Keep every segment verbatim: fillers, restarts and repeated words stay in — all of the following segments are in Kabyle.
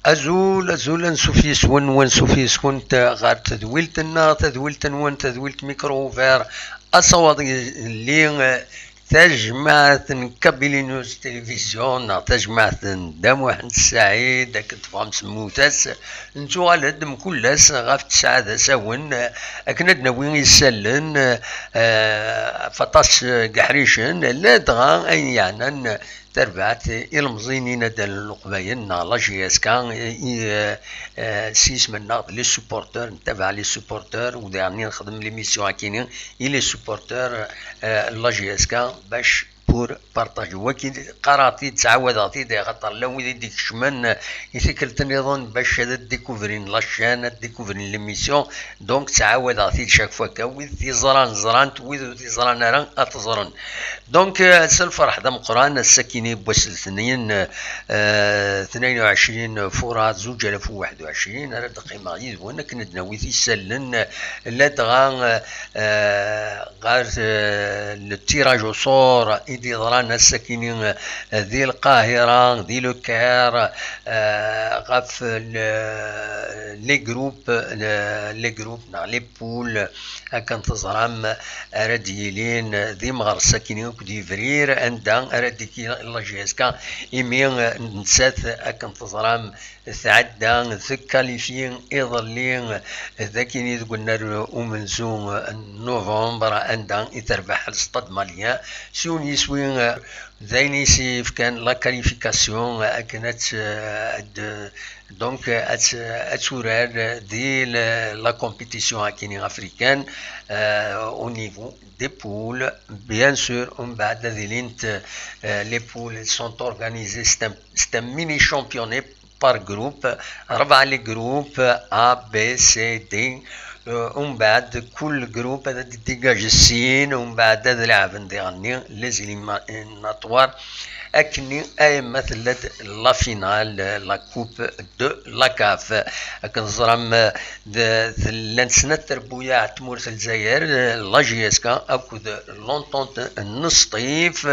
Azul, azul, ansuf yes-wen, wansuf yes-kunt ɣer tedwilt-nneɣ, tadwilt-nwen, tadwilt Micro Ouvert, asawaḍ yelli, tajmaɛt n Kabylie News Télévision, neɣ tajmaɛt n Dda Muḥend Saɛid, akken tebɣam semmutas, nettuɣal-d mkul ass ɣef tesɛa d asawen, akken ad d-nawi isallen, eh, ɣef aṭas n yeḥricen, ladɣa ayen yeɛnan tarbaɛt ilemẓiyen inaddalen n Leqbayel neɣ la J S K, i, eh, eh, s yisem-nneɣ d les supporteurs, nettabaɛ les supporteurs, u diɣen nexdem l'émission akini i les supporteurs, eh, n la J S K, bac pour partager. Wagi qqareɣ-t-id, ttɛawadeɣ-t-id, axaṭer llan wid i d-ikecmen, eh, i tikkelt nniḍen bac ad découvrin la chaîne, ad découvrin l'émission. Donc, ttɛawadeɣ-t-id chaque fois kan, wid t-iẓran ẓran-t, wid ur t-iẓran ara ad t-ẓren. Donc, eh, s lferḥ d ameqqran, ass-akini n wass letniyen, eh, tnayen u ɛecrin fuṛaṛ zuǧ alaf u waḥed u ɛecrin, ara d-qqimeɣ yid-wen akken ad d-nawi isallen, eh, ladɣa, eh, ɣer, eh, le tirage au sort i d-yeḍran ass-akini, eh, di Lqahira, di Le Caire, eh, ɣef le, les groupes, le, les groupes neɣ les poules, akken teẓram, ara d-yilin d imeɣres akkin akk d yebrir, anda ara d-tili la J S K, imi, eh, nettat, akken teẓram, tɛedda, tekkalifyi iḍelli, d akkin deg unnar umenzu n novembre, anda i terbeḥ le Stade Malien s yiwen yiswi, eh, d ayen i s-yefkan la qualification akken ad t-, ad, donc, ad, ad turar di la, la compétition akini africaine, euh, au niveau des poules. Bien sûr, umbeɛd ad ilint, euh, les poules sont organisées, c'est un, c'est un mini championnat par groupe, rebɛa les groupes A, B, C, D. Euh, umbeɛd kul groupe ad d-dégage sin, umbeɛd ad lɛaben diɣenni les éliminatoires. Akkenni ayemma tella-d la finale, la coupe de la CAF. Akken teẓram, d, llant snat trebbuyaɛ n tmurt n Lezzayer, la J S K akked l'Entente n Sṭif.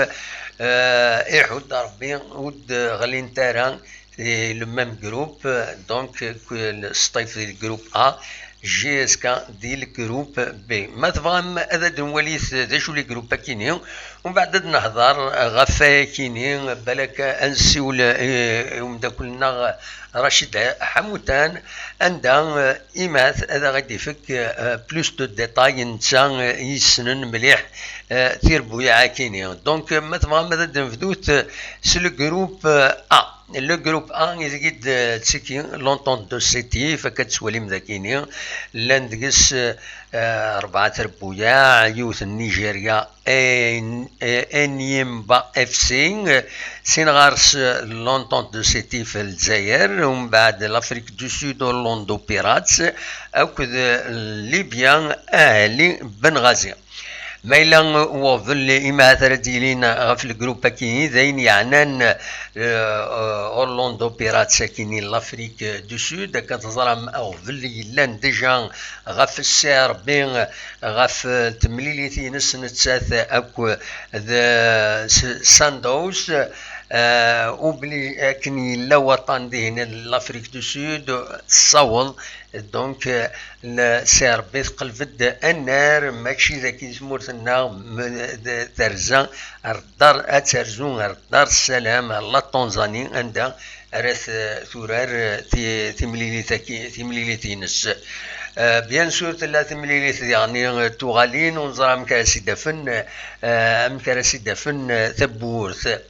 Eh, iḥudd Rebbi ur d-ɣlint ara, eh, le même groupe, donc, eh, Sṭif di le groupe A, J S K di le groupe B. Ma tebɣam ad d-nwalit d acu le groupe akini, umbeɛd ad nehḍer ɣef wayakini, balak ad nsiwel i, i umeddakel-nneɣ Racid Ḥamutan, anda, eh, imat ad aɣ-d-ifek, eh, plus de détails, netta, eh, yessnen mliḥ, eh, tirebbuyaɛ akini. Donc, eh, ma tebɣam ad d-nebdut, eh, s le groupe, eh, A. Le groupe A, ideg i d-tettiki l'Entente de Sétif, akka tettwalim dakini, llan deg-s, eh, rebɛa trebbuyaɛ, yiwet n Nigeria, En-, eh, Enyimba F C, eh, sin ɣer-s, eh, l'Entente de Sétif Lezzayer, umbeɛd l'Afrique du Sud Orlando Pirates, akked, eh, Libya Ahli Benghazi. Ma yella uɣbel imahat ara d-yilin ɣef le groupe akini, d ayen yeɛnan, eh, Orlando Pirates akini l'Afrique du Sud, akka teẓram aɣbel yellan déjà ɣef C R B, ɣef temlilit-ines nettat akk d S-, Sandows, eh, ubli akken yella waṭan dihin l'Afrique du Sud, tessaweḍ, donc, eh, le C R B teqleb-d annar, mačči dagi tmurt-nneɣ, m-, d-, terza ar dar, ad terzu ar Dar es Salaam, la Tanzanie, anda ara t-, turar, eh, ti-, timlilit-agi, timlilit-ines. Eh, bien sûr, tella timlilit diɣen, eh, tuɣalin, ur neẓri amek ara s-id-afen, eh, amek ara s-id-afen, eh, tawwurt.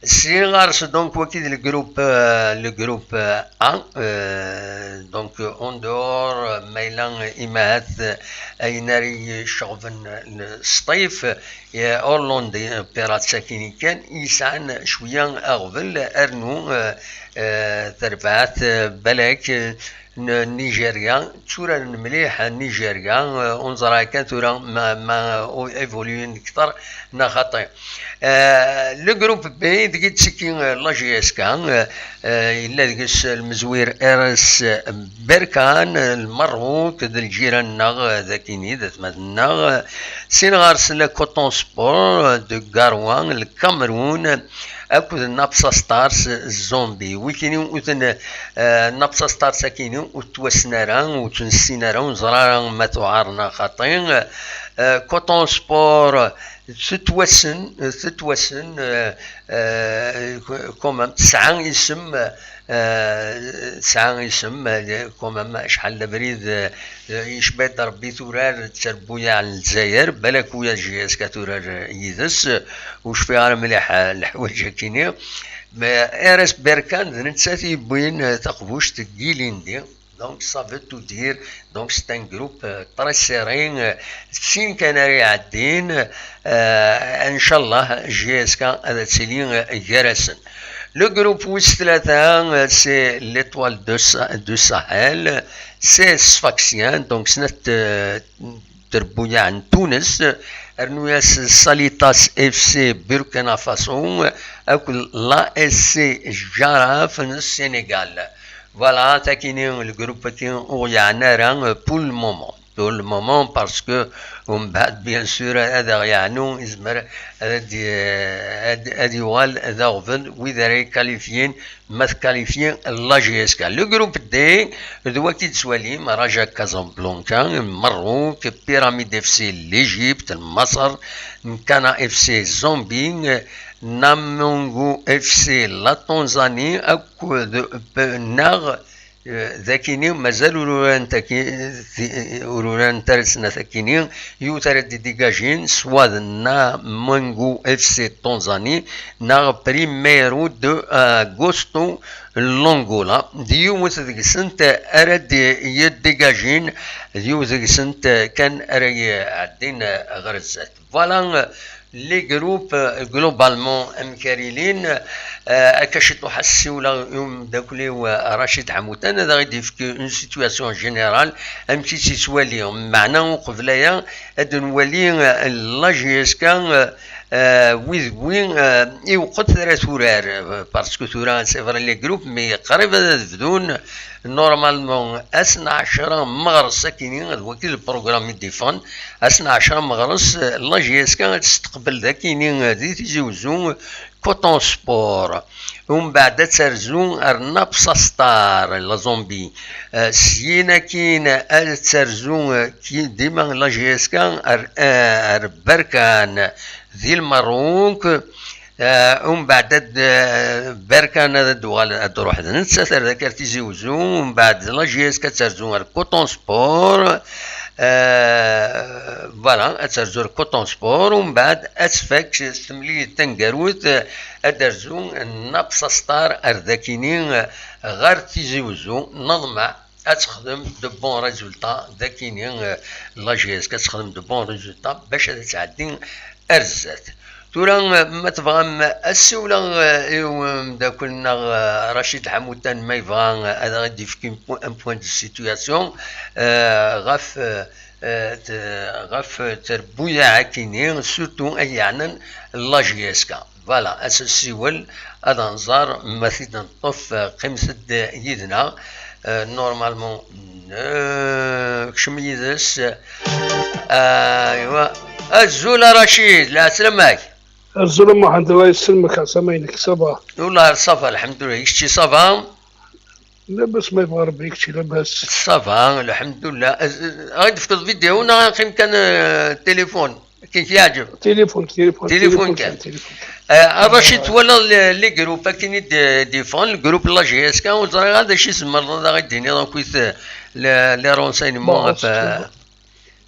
Si ɣer-s, donc, waki d le groupe, eh, le groupe, eh, A, eh, donc, en dehors, eh, ma yella, eh, imahat, eh, ayen ara iceɣben, eh, Sṭif, eh, Orlando Pirates akini kan, yesɛan cwiya aɣbel, rnu, eh, eh, tarbaɛt, eh, balak, eh, n Nigeria, tturaren mliḥ Nigeria, eh, ur neẓri kan tura ma, ma évoluyen kter neɣ xaṭi. Eh, le groupe B, deg i d-ttekki, eh, la J S K, eh, eh, yella deg-s lmezwir R S Berkane, eh, Lmerruk, d lǧiran-nneɣ, eh, dagini, d atmaten-nneɣ, eh, sin ɣer-s le Coton Sport, eh, de Garoua, Lkamerun, akked Napsa Stars Zombie. Wikini ur ten-, eh, Napsa Stars akini ur ttwassen ara, ur ttnessin ara, ur neẓra ara ma tuɛar neɣ xaṭi. Eh, Coton Sport tettwassen, tettwassen, eh, eh, quand même, tesɛa isem, eh, tesɛa isem, eh, quand même, acḥal d abrid, eh, yecba-d Rebbi turar d terbuyaɛ n Lezzayer, balak ula d J S K turar yid-s, ur cfiɣ ara mliḥ, eh, leḥwayeǧ-akini. Mais R S Berkane d nettat i yewwin, eh, taqbuct n yilindi. Donc, ça veut tout dire. Donc, c'est un groupe, euh, très serré. Euh, sin kan ara iɛeddin, euh, inchallah, J S K ad tili, euh, gar-asen. Le groupe wis tlata, euh, c'est l'Étoile de Sa-, du Sahel, c'est Sfaxien, donc snat, euh, trebbuyaɛ n Tunes, rnu-yas Salitas F C Burkina Faso, akked l'A S C Jaraaf n Sénégal. Voilà, takini, le groupe-agi ur yeɛni ara, euh, pour le moment. Pour le moment, parce que, umbeɛd, bien sûr, ad aɣ-yeɛnu, izmer ad, ad, ad, ad yuɣal d aɣbel wid ara ikalifyin, ma tkalifyi la J S K. Le groupe D, d waki d-twalim, Raja Casablanca, Merruk, Pyramide F C, l'Égypte, Lmaṣer, Mkana F C, Zambie, Namungo F C, la Tanzanie, akked, neɣ, eh, d akini, mazal ur urant aki-, ti-, ur urant ara snat akini, yiwet ara d-idigajin, swa d Namungo F C Tanzanie, neɣ Primeiro de Agosto Longola, d yiwet deg-sent ara d-yeddigajin, d yiwet deg-sent kan ara iɛeddin ɣer zdat. Voilà, les groupes, euh, globalement, amek ara ilin, euh, akka ciṭuḥ ad ssiwleɣ i umeddakel-iw, euh, Racid Ḥamutan, ad aɣ-d-yefk une situation générale, amek i tt-yettwali. Meɛna uqbel aya, ad nwali, euh, la J S K, euh, euh, wid wi, euh, iwqet ara turar, euh, parce que tura, c'est vrai, les groupes, mais qrib ad bdun, normalement, ass n ɛecra meɣres akini, d waki le programme i d-ifɣen, ass n ɛecra meɣres, la J S K ad testeqbel d akini, euh, di Tizi Wezzu, Coton Sport. Umbeɛd ad terzu ar Napsa Star, la Zambie. Euh, syin akin ad terzu, euh, ki-, dima la J S K ar, euh, ar Berkane di Lmerruk. Euh, umbeɛd ad, euh, Berkane ad d-uɣal, ad d-ruḥ d nettat ar dakar Tizi Wezzu. Umbeɛd la J S K ad terzu ar Coton Sport. Euh, voilà, ad terzu ar Coton Sport. Umbeɛd ad tfak s temlilit taneggarut, euh, ad d-terzu Napsa Star ar dakini, euh, ɣer Tizi Wezzu. Neḍmeɛ ad texdem de bons résultats, d akini, euh, la J S K ad texdem de bons résultats bac ad tɛeddi ar zdat. Tura, euh, ma tebɣam ad ssiwleɣ, euh, i umeddakel-nneɣ, euh, Racid Ḥamutan, ma yebɣa, euh, ad aɣ-d-yefk un po-, un point de situation, euh, ɣef, euh, euh, t-, ɣef terbuyaɛ akini, surtout ay yeɛnan la J S K. Voilà, ad s-nsiwel, ad nẓer ma t-id-neṭṭef, eh, qqimet-d yid-neɣ. Eh, normalement, eh, kcem yid-s. Aywa. Azul a Racid, lɛeslama-k. Azul a Muḥend, Allah yesselmek, ɛeslama-inek, ça va? Wallah, ça va, lḥemdullah. Kečči, ça va? Labas, ma yebɣa Rebbi, kečči labas? Ça va, lḥemdullah. Ad, ad, ad d-tefkeḍ vidéo neɣ ad neqqim kan, eh, téléphone? Akken k-yeɛǧeb. Téléphone, téléphone, téléphone téléphone kan, kan. Téléphone kan. Eh, a Racid, twalaḍ le, les groupes akken i d-, d-yeffɣen, le groupe la J S K, ur ẓriɣ ara d acu i tzemreḍ ad aɣ-d-tiniḍ akkit, eh, le, les renseignements ɣef, eh,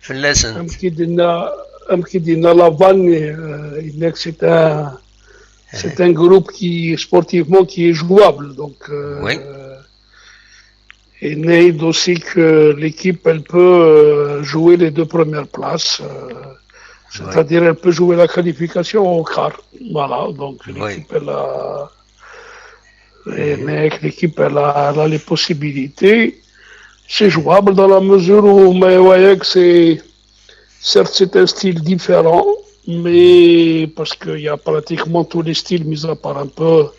fell-asent. Amek i d-yenna, amek i d-yenna Lavan, eh, yenna-k c'est un, c'est un groupe qui, sportivement, qui est jouable. Donc, euh, oui. Et Naïd aussi que l'équipe, elle peut, euh, jouer les deux premières places. Euh, c'est-à-dire, elle peut jouer la qualification au quart. Voilà, donc l'équipe, elle a, et Naïd, l'équipe, elle a, elle a les possibilités. C'est jouable dans la mesure où Maïwayak, c'est, certes, c'est un style différent, mais parce qu'il y a pratiquement tous les styles, mis à part un peu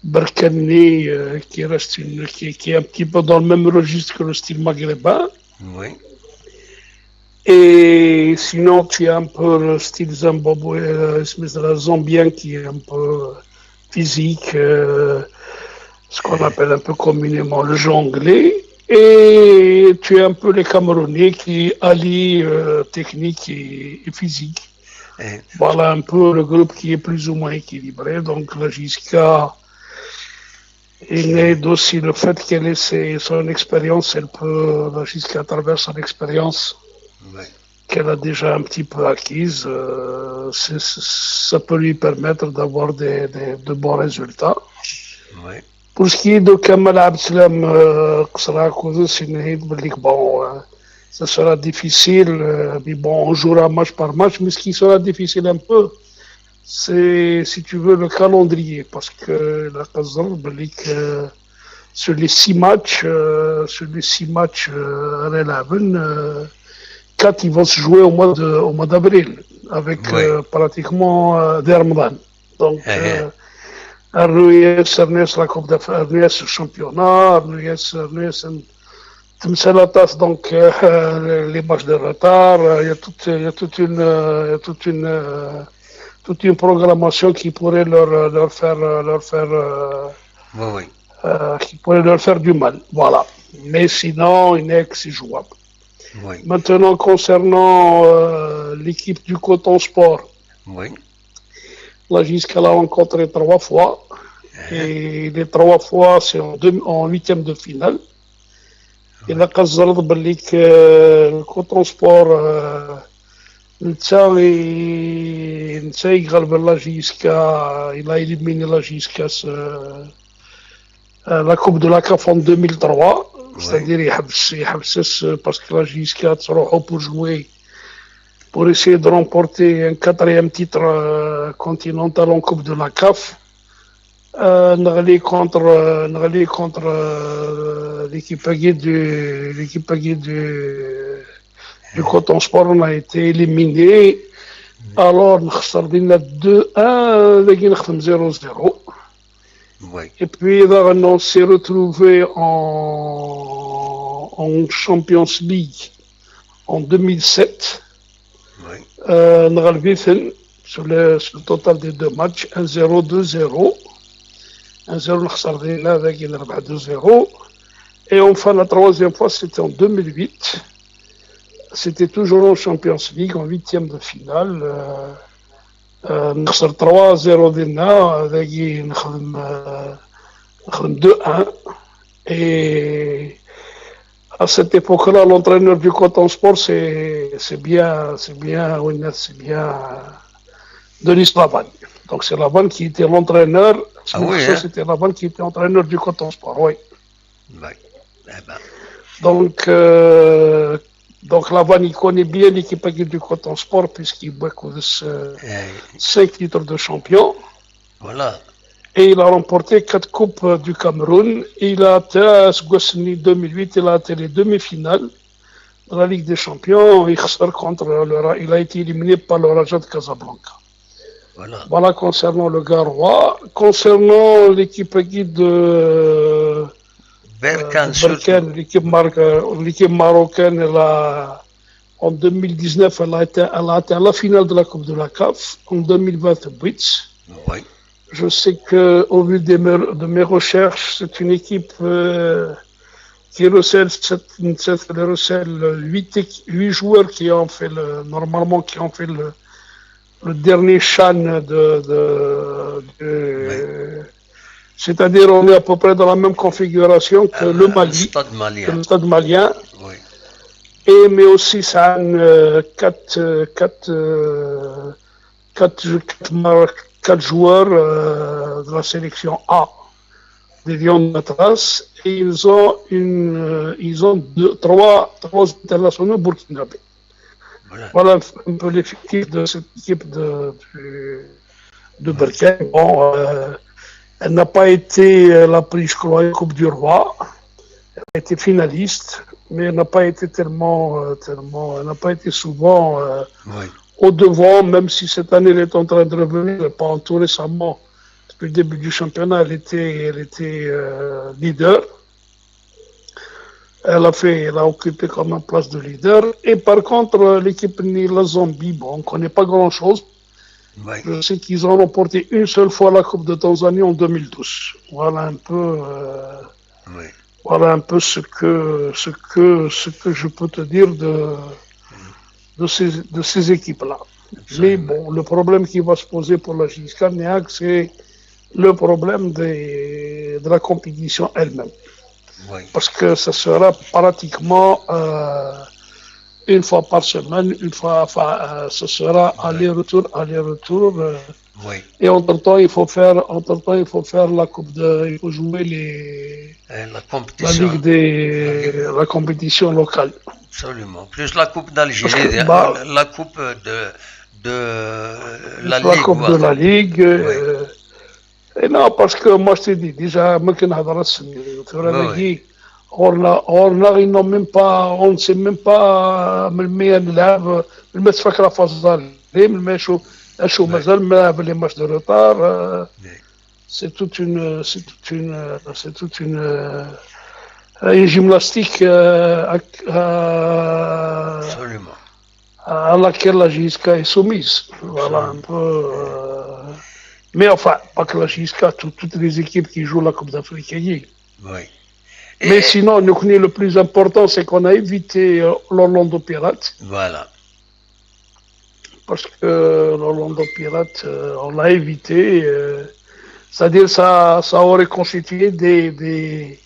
Berkane, euh, qui reste une, qui, qui est un petit peu dans le même registre que le style maghrébin. Oui. Et sinon, tu as un peu le style zimbabwéen, euh, zambien, qui est un peu, physique, euh, ce qu'on appelle un peu communément le jonglé. Et tu as un peu les Camerounais qui allient euh, technique et, et physique. Eh, Voilà un peu le groupe qui est plus ou moins équilibré. Donc la J S K, il aide aussi le fait qu'elle ait ses- son expérience, elle peut, la J S K à travers son expérience ouais. qu'elle a déjà un petit peu acquise, euh, c'est- ça peut lui permettre d'avoir des, des- de bons résultats. Ouais. Pour ce qui est de Kamel Abdeslam, euh, Qesra Koudous, il est- il dit que bon, euh, ça sera difficile, euh, mais bon, on jouera match par match, mais ce qui sera difficile un peu, c'est, si tu veux, le calendrier, parce que la Qazar, sur les six matchs, euh, sur les six matchs, euh, à l'Elaven, euh, quatre, ils vont se jouer au mois de, au mois d'avril, avec Ouais. euh, pratiquement euh, des Ramadan. Donc, Eh, eh. euh, R N U S, R N U S, la Coupe d'Afrique, R N U S, le championnat, R N U S, R N U S, تمثيل la tasse, donc euh, les matchs de retard, euh, il y a toute, il y a toute une, euh, il y a toute une, euh, toute une programmation qui pourrait leur, leur faire, leur faire, euh, Oui, oui. euh, qui pourrait leur faire du mal. Voilà. Mais sinon, il n'est que c'est jouable. Oui, Maintenant, concernant euh, l'équipe du Coton Sport, oui. la J S K l'a rencontré trois fois. Et les trois fois, c'est en, demi- en huitième de finale. Et la Qazar, le Coton Sport, euh, نتا ي- نتا يغلب la J S K, il a éliminé la J S K, euh, euh, la Coupe de la CAF en deux mille trois, c'est-à-dire يحبس يحبس parce que la J S K تروحوا pour jouer, pour essayer de remporter un quatrième titre euh, continental en Coupe de la CAF. Euh, نغلي contre, euh, نغلي contre euh, l'équipe du, l'équipe du, du Coton Sport, on a été éliminé. Alors, نخسر دينا deux un, داكي نخدم zéro zéro. Oui. Et puis, là, on s'est retrouvé en, en Champions League en deux mille sept. Oui. Euh, نغلبيثن sur le, sur le total des deux matchs, un zéro, deux zéro. Un zéro نخسر دينا, داكي نربح deux zéro. Et enfin, la troisième fois, c'était en deux mille huit. C'était toujours en Champions League, en huitième de finale. Euh, euh, نخسر trois zéro دينا, داكي نخدم, euh, نخدم deux un. Et à cette époque-là, l'entraîneur du Coton Sport, c'est c'est bien, c'est bien, oui, c'est bien Denis Lavanne. Donc c'est Lavanne qui était l'entraîneur. Ah oui, hein ? C'était Lavanne qui était entraîneur du Coton Sport, oui. Oui. Eh ben, Donc, euh, donc Lavanne, il connaît bien l'équipe du Coton Sport puisqu'il boit euh, eh, cinq titres de champion. Voilà. Et il a remporté quatre coupes euh, du Cameroun. Et il a atteint, ce gosse-ni deux mille huit, il a atteint les demi-finales de la Ligue des Champions. Il sort contre le Ra- il a été éliminé par le Raja de Casablanca. Voilà. Voilà concernant le Garoua. Concernant l'équipe guide de Berkane, euh, surtout. Berkane, l'équipe mar- euh, l'équipe marocaine, elle a, en deux mille dix-neuf, elle a, été, elle a atteint la finale de la Coupe de la CAF. En deux mille vingt, Buits. Oui. Je sais que, au vu de mes, de mes recherches, c'est une équipe euh, qui recèle, sept, sept, elle recèle huit, équi- huit joueurs qui ont fait le, normalement qui ont fait le, le dernier CHAN de, de, de- c'est-à-dire on est à peu près dans la même configuration que Euh, le Mali, Stade que malien. Le Stade malien. Oui. Et mais aussi ça a euh, quatre, euh, quatre, euh, quatre, quatre, mar- quatre joueurs euh, de la sélection A des Lions de Matras. Et ils ont une, euh, ils ont deux, trois, trois internationaux burkinabés. Voilà. Voilà un peu l'effectif de cette équipe de, du- de Berkane. Bon, euh, elle n'a pas été, elle a pris, je crois, la Coupe du Roi. Elle a été finaliste, mais elle n'a pas été tellement, euh, tellement, elle n'a pas été souvent euh, Oui. au devant, même si cette année elle est en train de revenir, pas en tout récemment. Depuis le début du championnat, elle était, elle était euh, leader. Elle a fait, elle a occupé quand même place de leader. Et par contre, euh, l'équipe ni la Zambie, bon, on ne connaît pas grand-chose. Je sais qu'ils ont remporté une seule fois la Coupe de Tanzanie en deux mille douze. Voilà un peu, euh, voilà un peu ce que, ce que, ce que je peux te dire de, de ces, de ces équipes-là. Mais bon, le problème qui va se poser pour la J S K Niag, c'est le problème des, de la compétition elle-même. Parce que ce sera pratiquement euh, une fois par semaine, une fois, enfin, euh, ce sera aller-retour, aller-retour. Euh, et entre-temps, il faut faire, entre-temps, il faut faire la coupe de, il faut jouer les, la, compétition. La, ligue des, la, ligue. La compétition locale. Absolument. Plus la coupe d'Algérie, bah, la, la, coupe de, de la, la ligue. La coupe voilà. De la ligue. Oui. Euh, et non, parce que moi, je te dis, déjà, moi, qui n'a pas on a, on a, ils n'ont même pas, on ne sait même pas, mais, mais, la phase d'aller, mais, mais, شو مازال ما لعب les matchs de retard. C'est toute une, c'est toute une, c'est toute une, une gymnastique Absolument. À laquelle la J S K est soumise. Voilà un peu. Mais enfin, pas que la J S K, toutes les équipes qui jouent la Coupe d'Afrique. Oui. Mais sinon, nous, le plus important, c'est qu'on a évité l'Orlando Pirates. Voilà. Parce que l'Orlando Pirates, euh, on l'a évité. Euh, c'est-à-dire ça, ça aurait constitué des, des,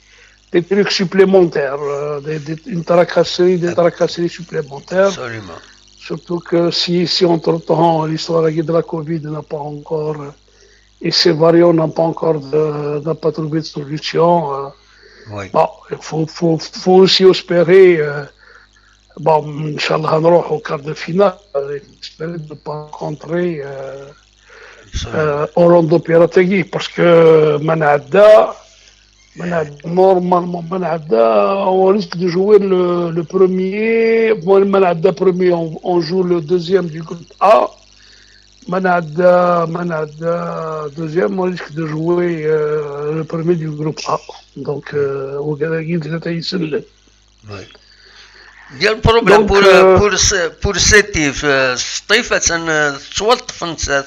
des trucs supplémentaires, euh, des, des, une tracasserie, des tracasseries supplémentaires. Absolument. Surtout que si, si entre-temps, l'histoire de la Covid n'a pas encore, euh, et ces variants n'ont pas encore, de, n'a pas trouvé de solution, euh, oui. Bon, il faut, faut, faut aussi espérer, euh, bon, Inch'Allah, on aura au quart de finale, euh, espérer de ne pas rencontrer euh, euh, Orlando Pirates Aguilha, parce que Manada, Manada, normalement, Manada, on risque de jouer le, le premier, bon, Manada premier, on, on joue le deuxième du groupe A. Manada, Manada, deuxième, on risque de jouer euh, le premier du groupe A. Donc, euh, au Galaguy, c'est un Oui. Il y a le problème Donc, pour, euh, pour, pour Sétif. Sétif, c'est un Tfensat.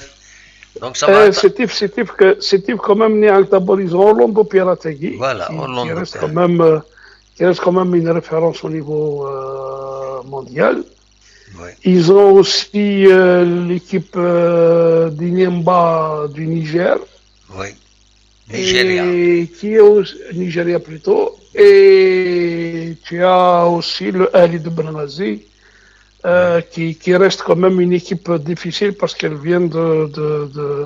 Donc, ça va. Sétif, Sétif, que, Sétif, quand même, il y a un d'abord, ils ont Orlando Pirates Aguilha. Voilà, Orlando Pirates. Quand même, euh, qui reste quand même une référence au niveau euh, mondial. Oui. Ils ont aussi euh, l'équipe euh, d'Inyemba du Niger. Oui. Nigeria. Et qui est au Nigeria plutôt. Et tu as aussi le Ahli de Benghazi, euh, oui. qui, qui, reste quand même une équipe difficile parce qu'elle vient de, de, de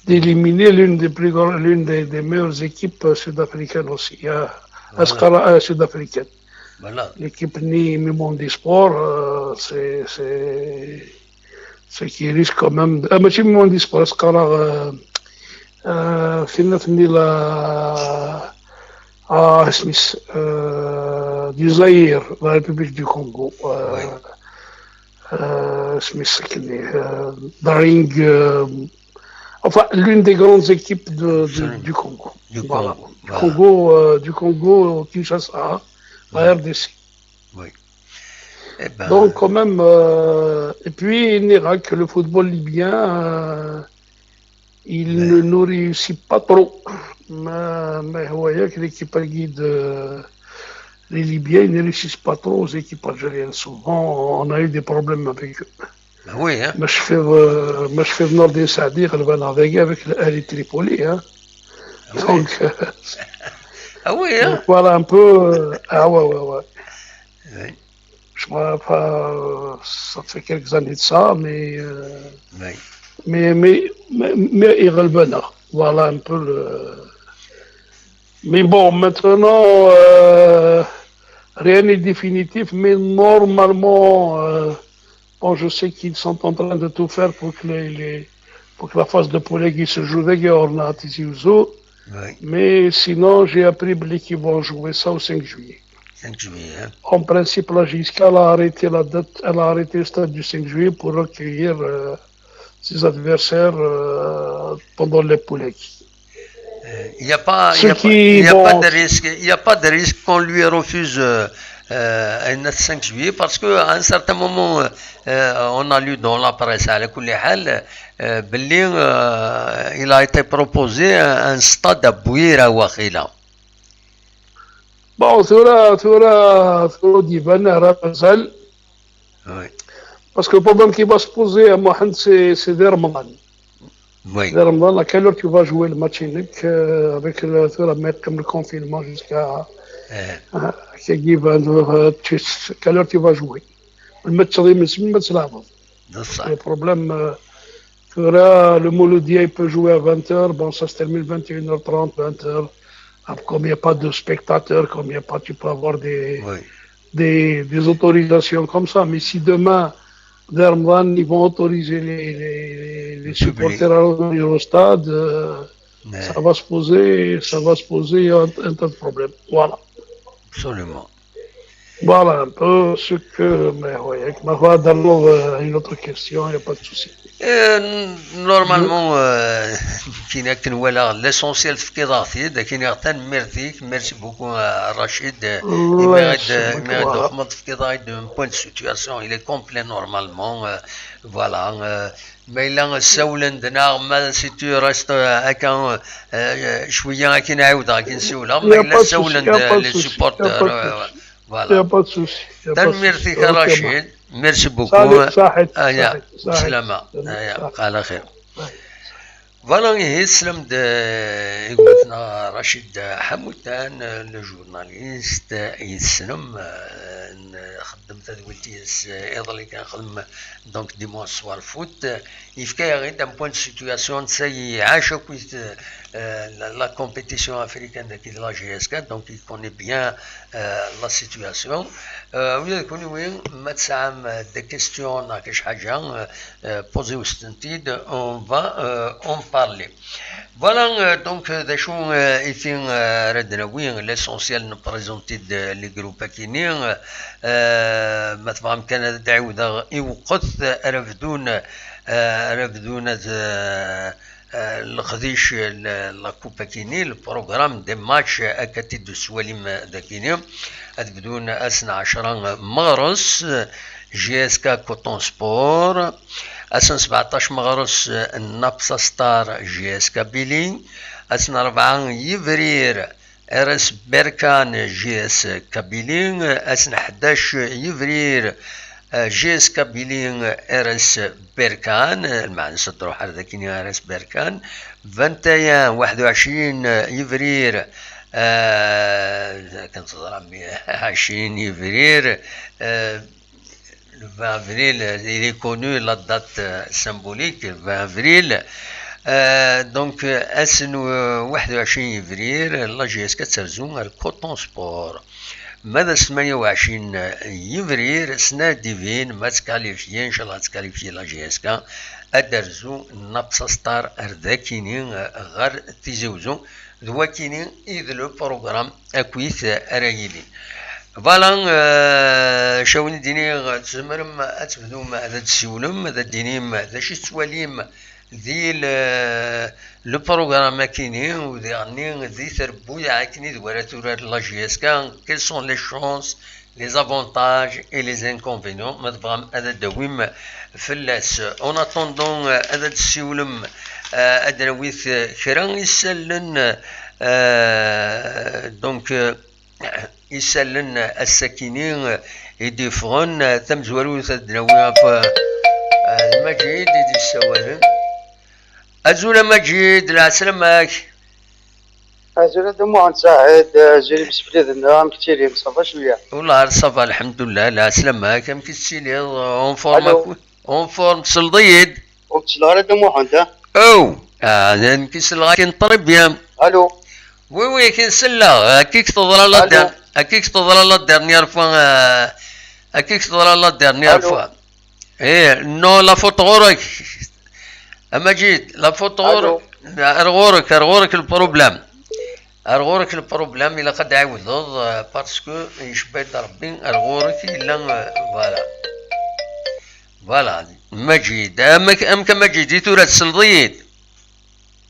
d'éliminer l'une des plus l'une des, des, meilleures équipes sud-africaines aussi, hein, voilà. Sud-africaine. Voilà. L'équipe Ni Mimondi Sport, euh, c'est ce qui risque quand même. Ah, mais Mimondi Sport, c'est euh, euh, la ah, Smith, euh, du Zaïre, la République du Congo. Euh, oui. Euh, Smith, euh, Daring, euh, enfin, l'une des grandes équipes de, de, du Congo. Du voilà. Congo. Voilà. Congo, euh, du Congo, Kinshasa, la R D C. Oui. Eh ben... Donc, quand même, euh, et puis, il n'ira que le football libyen, euh, il mais... ne nous réussit pas trop. Mais, mais vous voyez que l'équipe guide. Euh, les Libyens ne réussissent pas trop aux équipes algériennes. Souvent, on a eu des problèmes avec eux. Ben oui, hein. Mais je fais, euh, mais je fais venir des Saadi avec l'Ali Tripoli, hein. Ah oui. Donc, euh, ah oui, hein. Donc voilà un peu. Euh, ah ouais, ouais, ouais. Oui. Je crois pas. Ça fait quelques années de ça, mais. Euh, oui. Mais, mais, mais, mais il revenait. Voilà un peu le. Mais bon, maintenant, euh, rien n'est définitif, mais normalement, euh, bon, je sais qu'ils sont en train de tout faire pour que, les, les, pour que la phase de poule se joue d'ailleurs, on a Tizi Ouzou. Oui. Mais sinon, j'ai appris qu'ils vont jouer ça au cinq juillet. cinq juillet, hein. En principe, la J S K, elle a arrêté la date, elle a arrêté le stade du cinq juillet pour accueillir euh, ses adversaires euh, pendant les poulets. Il n'y a pas, y a qui, pas, y a bon, pas de risque, il n'y a pas de risque qu'on lui refuse euh, euh, cinq juillet, parce que à un certain moment, euh, on a lu dans la presse, à la kulli hal, euh, belli, euh, il a été proposé un, un stade à Bouira Wakhila. Bon, tura, tura, tura d-iban ara mazal. Oui. Parce que le problème qui va se poser à Mohamed, c'est c'est dès Ramadan. Oui. Dès Ramadan, à quelle heure tu vas jouer le match unique euh, avec le, tura, mais comme le confinement jusqu'à Euh, euh, كيفاش، euh, tu- quelle heure tu vas jouwer. Le match, c'est le match là. de ça. Le problème, euh, tura, le Mouloudia, il peut jouer à vingt heures. Bon, ça se termine vingt et une heures trente, vingt heures. Après, comme il n'y a pas de spectateurs, comme il n'y a pas, tu peux avoir des, Oui. des, des autorisations comme ça. Mais si demain, dès Ramadan, ils vont autoriser les, les, les- les Le public. Supporters à revenir au stade, euh, Mais ça va se poser, ça va se poser un, un tas de problèmes. Voilà. Absolument. Voilà un peu ce que. Mais oui, avec ma voix, d'ailleurs, euh, une autre question, il n'y a pas de souci. Euh, normalement, euh, كاين akken walaɣ, l'essentiel tefkiḍ-aɣ-t-id, akken iɣ tanemmirt-ik, merci beaucoup, euh, Rachid. الله Imir-id, يسلمك. imir-id Voilà. uxmad tefkiḍ-aɣ-id un point de situation, il est complet normalement, euh, voilà. Euh, ma yella ssawlen-d neɣ ma si tu restes, euh, akka, euh, cwiya akken ɛiwdeɣ akken siwleɣ, Il ma y a yella pas de souci, ssawlen-d il y a pas de les souci, il y a supporters, pas de euh, souci. voilà. Il n'y a pas de souci. Il y a pas de souci. Tanemmirt-ik a Ok, Rachid, merci beaucoup. Salut, صحيت, Aya, صحيت, صحيت. slama, Salut, aya, صحيت. على خير. صحيت. Voilà, ihi teslam-d, euh, i gma-tneɣ Rachid Ḥamutan, euh, le journaliste, euh, yessnem, euh, nxeddem tadwilt-is, euh, iḍelli kan xdem, donc dimanche soir foot, euh, yefka-yaɣ-id un point de situation, netta iɛac akkit, euh, la, la compétition africaine dagi d la J S K, donc il connaît bien, euh, la situation. Euh, ula d kunwi, ma tesɛam, euh, des questions neɣ kra ḥaǧa, euh, euh, posez-vous-tent-id, on va, euh, en parler. Voilà, euh, donc, euh, d acu, euh, i fi, euh, ara d-nawi, l'essentiel, neprezenti-d, euh, les groupes-agi-nni, euh, ma tebɣam kan ad d-ɛiwdeɣ i weqt ara bdun, euh, ara bdun ad, euh, euh, leqdic, euh, la coupe-agi-nni, le programme des matchs, euh, akka t-id-tettwalim, euh, dagi-nni. Ad bdun ass n ɛecṛa, euh, meɣres, euh, J S K Coton Sport, ass n sbeɛṭac meɣres, euh, Napsa Star J S K Bili, ass n rebɛa yebrir R S Berkan J S K Bili, ass n ḥdac yebrir, euh, J S K Bili R S Berkan, lmeɛna ad truḥ ar dagi-nni R S Berkan, vingt et un, waḥed u ɛecrin yebrir, euh, kan teẓram, ɛecrin yebrir, euh, le vingt avril, il est connu, la date, euh, symbolique, le vingt avril. Euh, donc, euh, ass n, euh, waḥed u ɛecrin yebrir, la J S K ad terzu ar Coton Sport. Ma d ass n tmanya u ɛecrin yebrir, s Nadiv-in, ma tkalifyi, ncallah ad tkalifyi la J S K, ad d-terzu Napsa Star ar dagi-nni, euh, ɣer Tizi Uzzu. D wakini i d le programme akkit ara yilin. Voilà, euh, cawin d-iniɣ, tzemrem ad tebdum ad d-tsiwlem, ad d-tinim d acu tettwalim di le, le programme akini, u diɣenni di trebbuyaɛ akini d wara turar la J S K, quelles sont les chances, les avantages et les inconvénients, ma tebɣam ad d-tawim fell-as. En attendant, euh, ad d-tsiwlem, euh, ad d-nawit, euh, kra isallen, euh, donc, euh, isallen ass-akini, euh, i d-yeffɣen, euh, tamezwarut ad d-nawi ɣef, euh, euh, Maǧid i d-yessawalen. Azul a Maǧid, lɛeslama-k. Azul a Dda Muḥend Saɛid, azul imsefliden, amek ttilin, ça va cwiya? Wellah, ça va, lḥemdullah, lɛeslama-k, amek i tettiliḍ, en forme Allô? Akk-, en forme, tesleḍ-iyi-d? Ur k-selleɣ ara Dda Muḥend, ha? Oh, ah, nekk selleɣ akin très bien. Allô? Oui, oui, akin selleɣ, akka i k-teḍra la Allô? der-, akka i k-teḍra la dernière fois, euh, akka i k-teḍra la dernière Allô? fois. Eh, non, la faute ɣur-k. A Maǧid, la faute ɣur-k. Ar ɣur-k, ar ɣur-k le problème. Ar ɣur-k le problème, ilaq ad d-ɛiwdeḍ, euh, parce que icebba-d Rebbi, ar ɣur-k yella, euh, voilà. Voilà, Maǧid, amek, amek a Maǧid, i tura tesleḍ-iyi-d?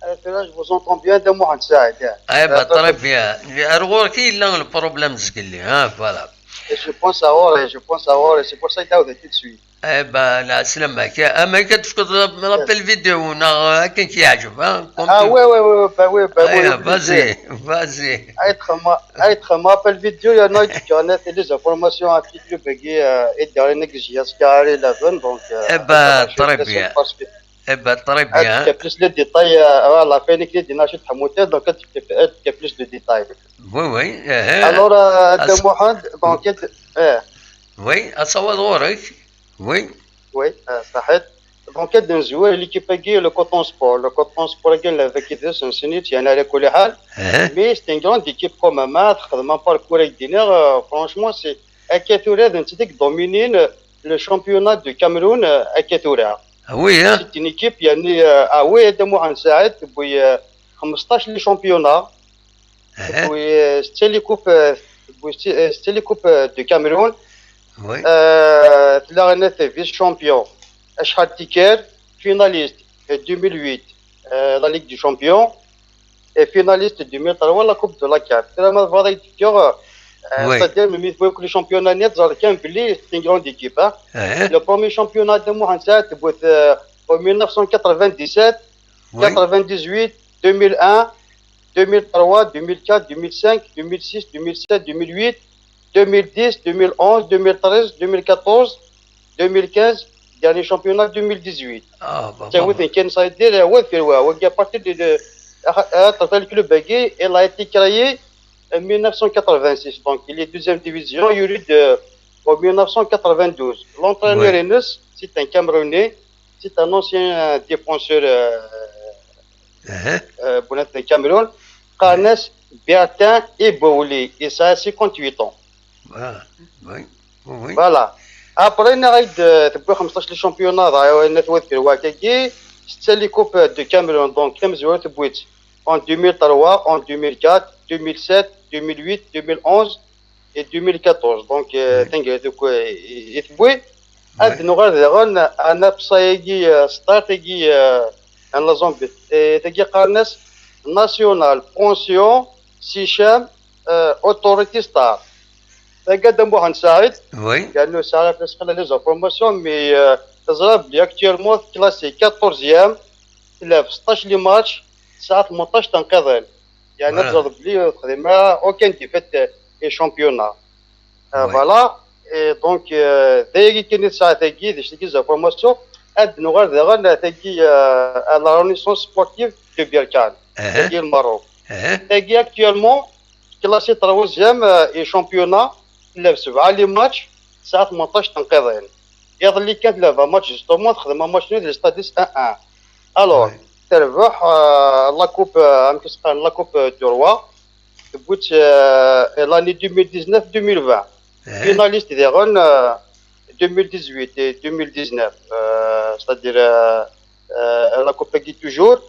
Ah, tura, je vous entends bien, Dda Muḥend Saɛid, ha? Eh ben, Ah, très bien. Ar ɣur-k i yella le problème zgelli, hein, voilà. Et je pense à Auré, je pense à Auré, c'est pour ça qu'il a tout de suite. Eh ben, la semaine, mais que tu fais l'appel vidéo, on a quelqu'un qui a, je vois. Ah ouais, ouais, ouais, bah oui, bah oui. Vas-y, vas-y. Être ma, être ma appel vidéo, il y en a qui connaissent les informations à petit le bégué, et derrière une exigence qui arrive la zone, donc. Eh ben, très bien. Parce que Eh ben, très bien. Plus les détails, voilà, fait une clé de Nachid Hamouté, donc il y a plus de détails. Oui, oui. Alors, euh, de Mohamed, donc, eh. Oui, à savoir, oui. Oui. Oui, euh, صحيت. Donc, il y a un joueur, l'équipe qui est le Coton Sport. Le Coton Sport, il y a avec deux, un sinit, il y en a les Koulihal. Mais c'est une grande équipe comme Amat, Khadman Parkour et Diner. Franchement, c'est Akatura, d'un titre domine le championnat du Cameroun, Akatura. Ah oui, hein? C'est une équipe, il y a, euh, ah oui, de Mohamed Saïd, puis, euh, خمسطاش les championnats, puis, euh, c'était les coupes, euh, puis, euh, c'était les coupes, euh, du Cameroun. Oui. Euh, la renaissance vice-champion, Ashhad Tiker, finaliste, euh, deux mille huit, euh, la Ligue des Champions, et finaliste deux mille trois, la Coupe de la CAF. C'est la même chose, euh, c'est-à-dire, même si les championnats nets, c'est une grande équipe, hein. Le premier championnat de Mohamed Saïd, euh, en mille neuf cent quatre-vingt-dix-sept, quatre-vingt-dix-huit, deux mille un, deux mille trois, deux mille quatre, deux mille cinq, deux mille six, deux mille sept, deux mille huit, deux mille dix, deux mille onze, deux mille treize, deux mille quatorze, deux mille quinze, dernier championnat deux mille dix-huit. Ah, bah, c'est vrai, c'est vrai, c'est vrai, à partir de, de, le club, il a été créé en mille neuf cent quatre-vingt-six, donc il est deuxième division, il y a eu de, en mille neuf cent quatre-vingt-douze. L'entraîneur, c'est un Camerounais, c'est un ancien, euh, défenseur, euh, euh, Bonnet de Cameroun, Carnes Bertin Ebouli, et ça a cinquante-huit ans. Voilà. Oui, oui, oui. Voilà. Après, on a eu de, de, خمسطاش les championnats, on a eu de, c'est les coupes du Cameroun, donc, comme je vois, en deux mille trois, en deux mille quatre, deux mille sept, deux mille huit, deux mille onze et deux mille quatorze. Donc, euh, oui. Donc, euh, et, et puis, ad nuɣal daɣen, ad nabṣa-agi, euh, start-agi, euh, n la Zambie. Et tagi qqaren-as National Pension System, euh, Authority Star. Tagi d Mohamed Saïd. Oui. Yernu sɛiɣ les informations, mais, euh, teẓra belli actuellement classé quatorzième, tla seṭṭac les matchs, tesɛa tmenṭac tenqiḍin. Yernu teẓra belli ur texdim ara aucun défaite, euh, et championnat. Euh, voilà. Et donc, euh, d ayagi kan i tesɛa tagi, d acu tagi, les informations. Ad nuɣal daɣen tagi, euh, à la Renaissance Sportive de Berkane, tagi le Maroc. Tagi actuellement, classé troisième, euh, et championnat, tla sebɛa les matchs, tesɛa tmenṭac tenqiḍin. Iḍelli kan tla vingt matchs, justement, texdem match nul di stade un un. Alors, terbeḥ, euh, la coupe, euh, amek i s-qqaren, la coupe, euh, du roi. Tewwi-tt, euh, l'année deux mille dix-neuf deux mille vingt. Finaliste daɣen, euh, deux mille dix-huit et deux mille dix-neuf, euh, c'est-à-dire, euh, euh, la coupe qui toujours.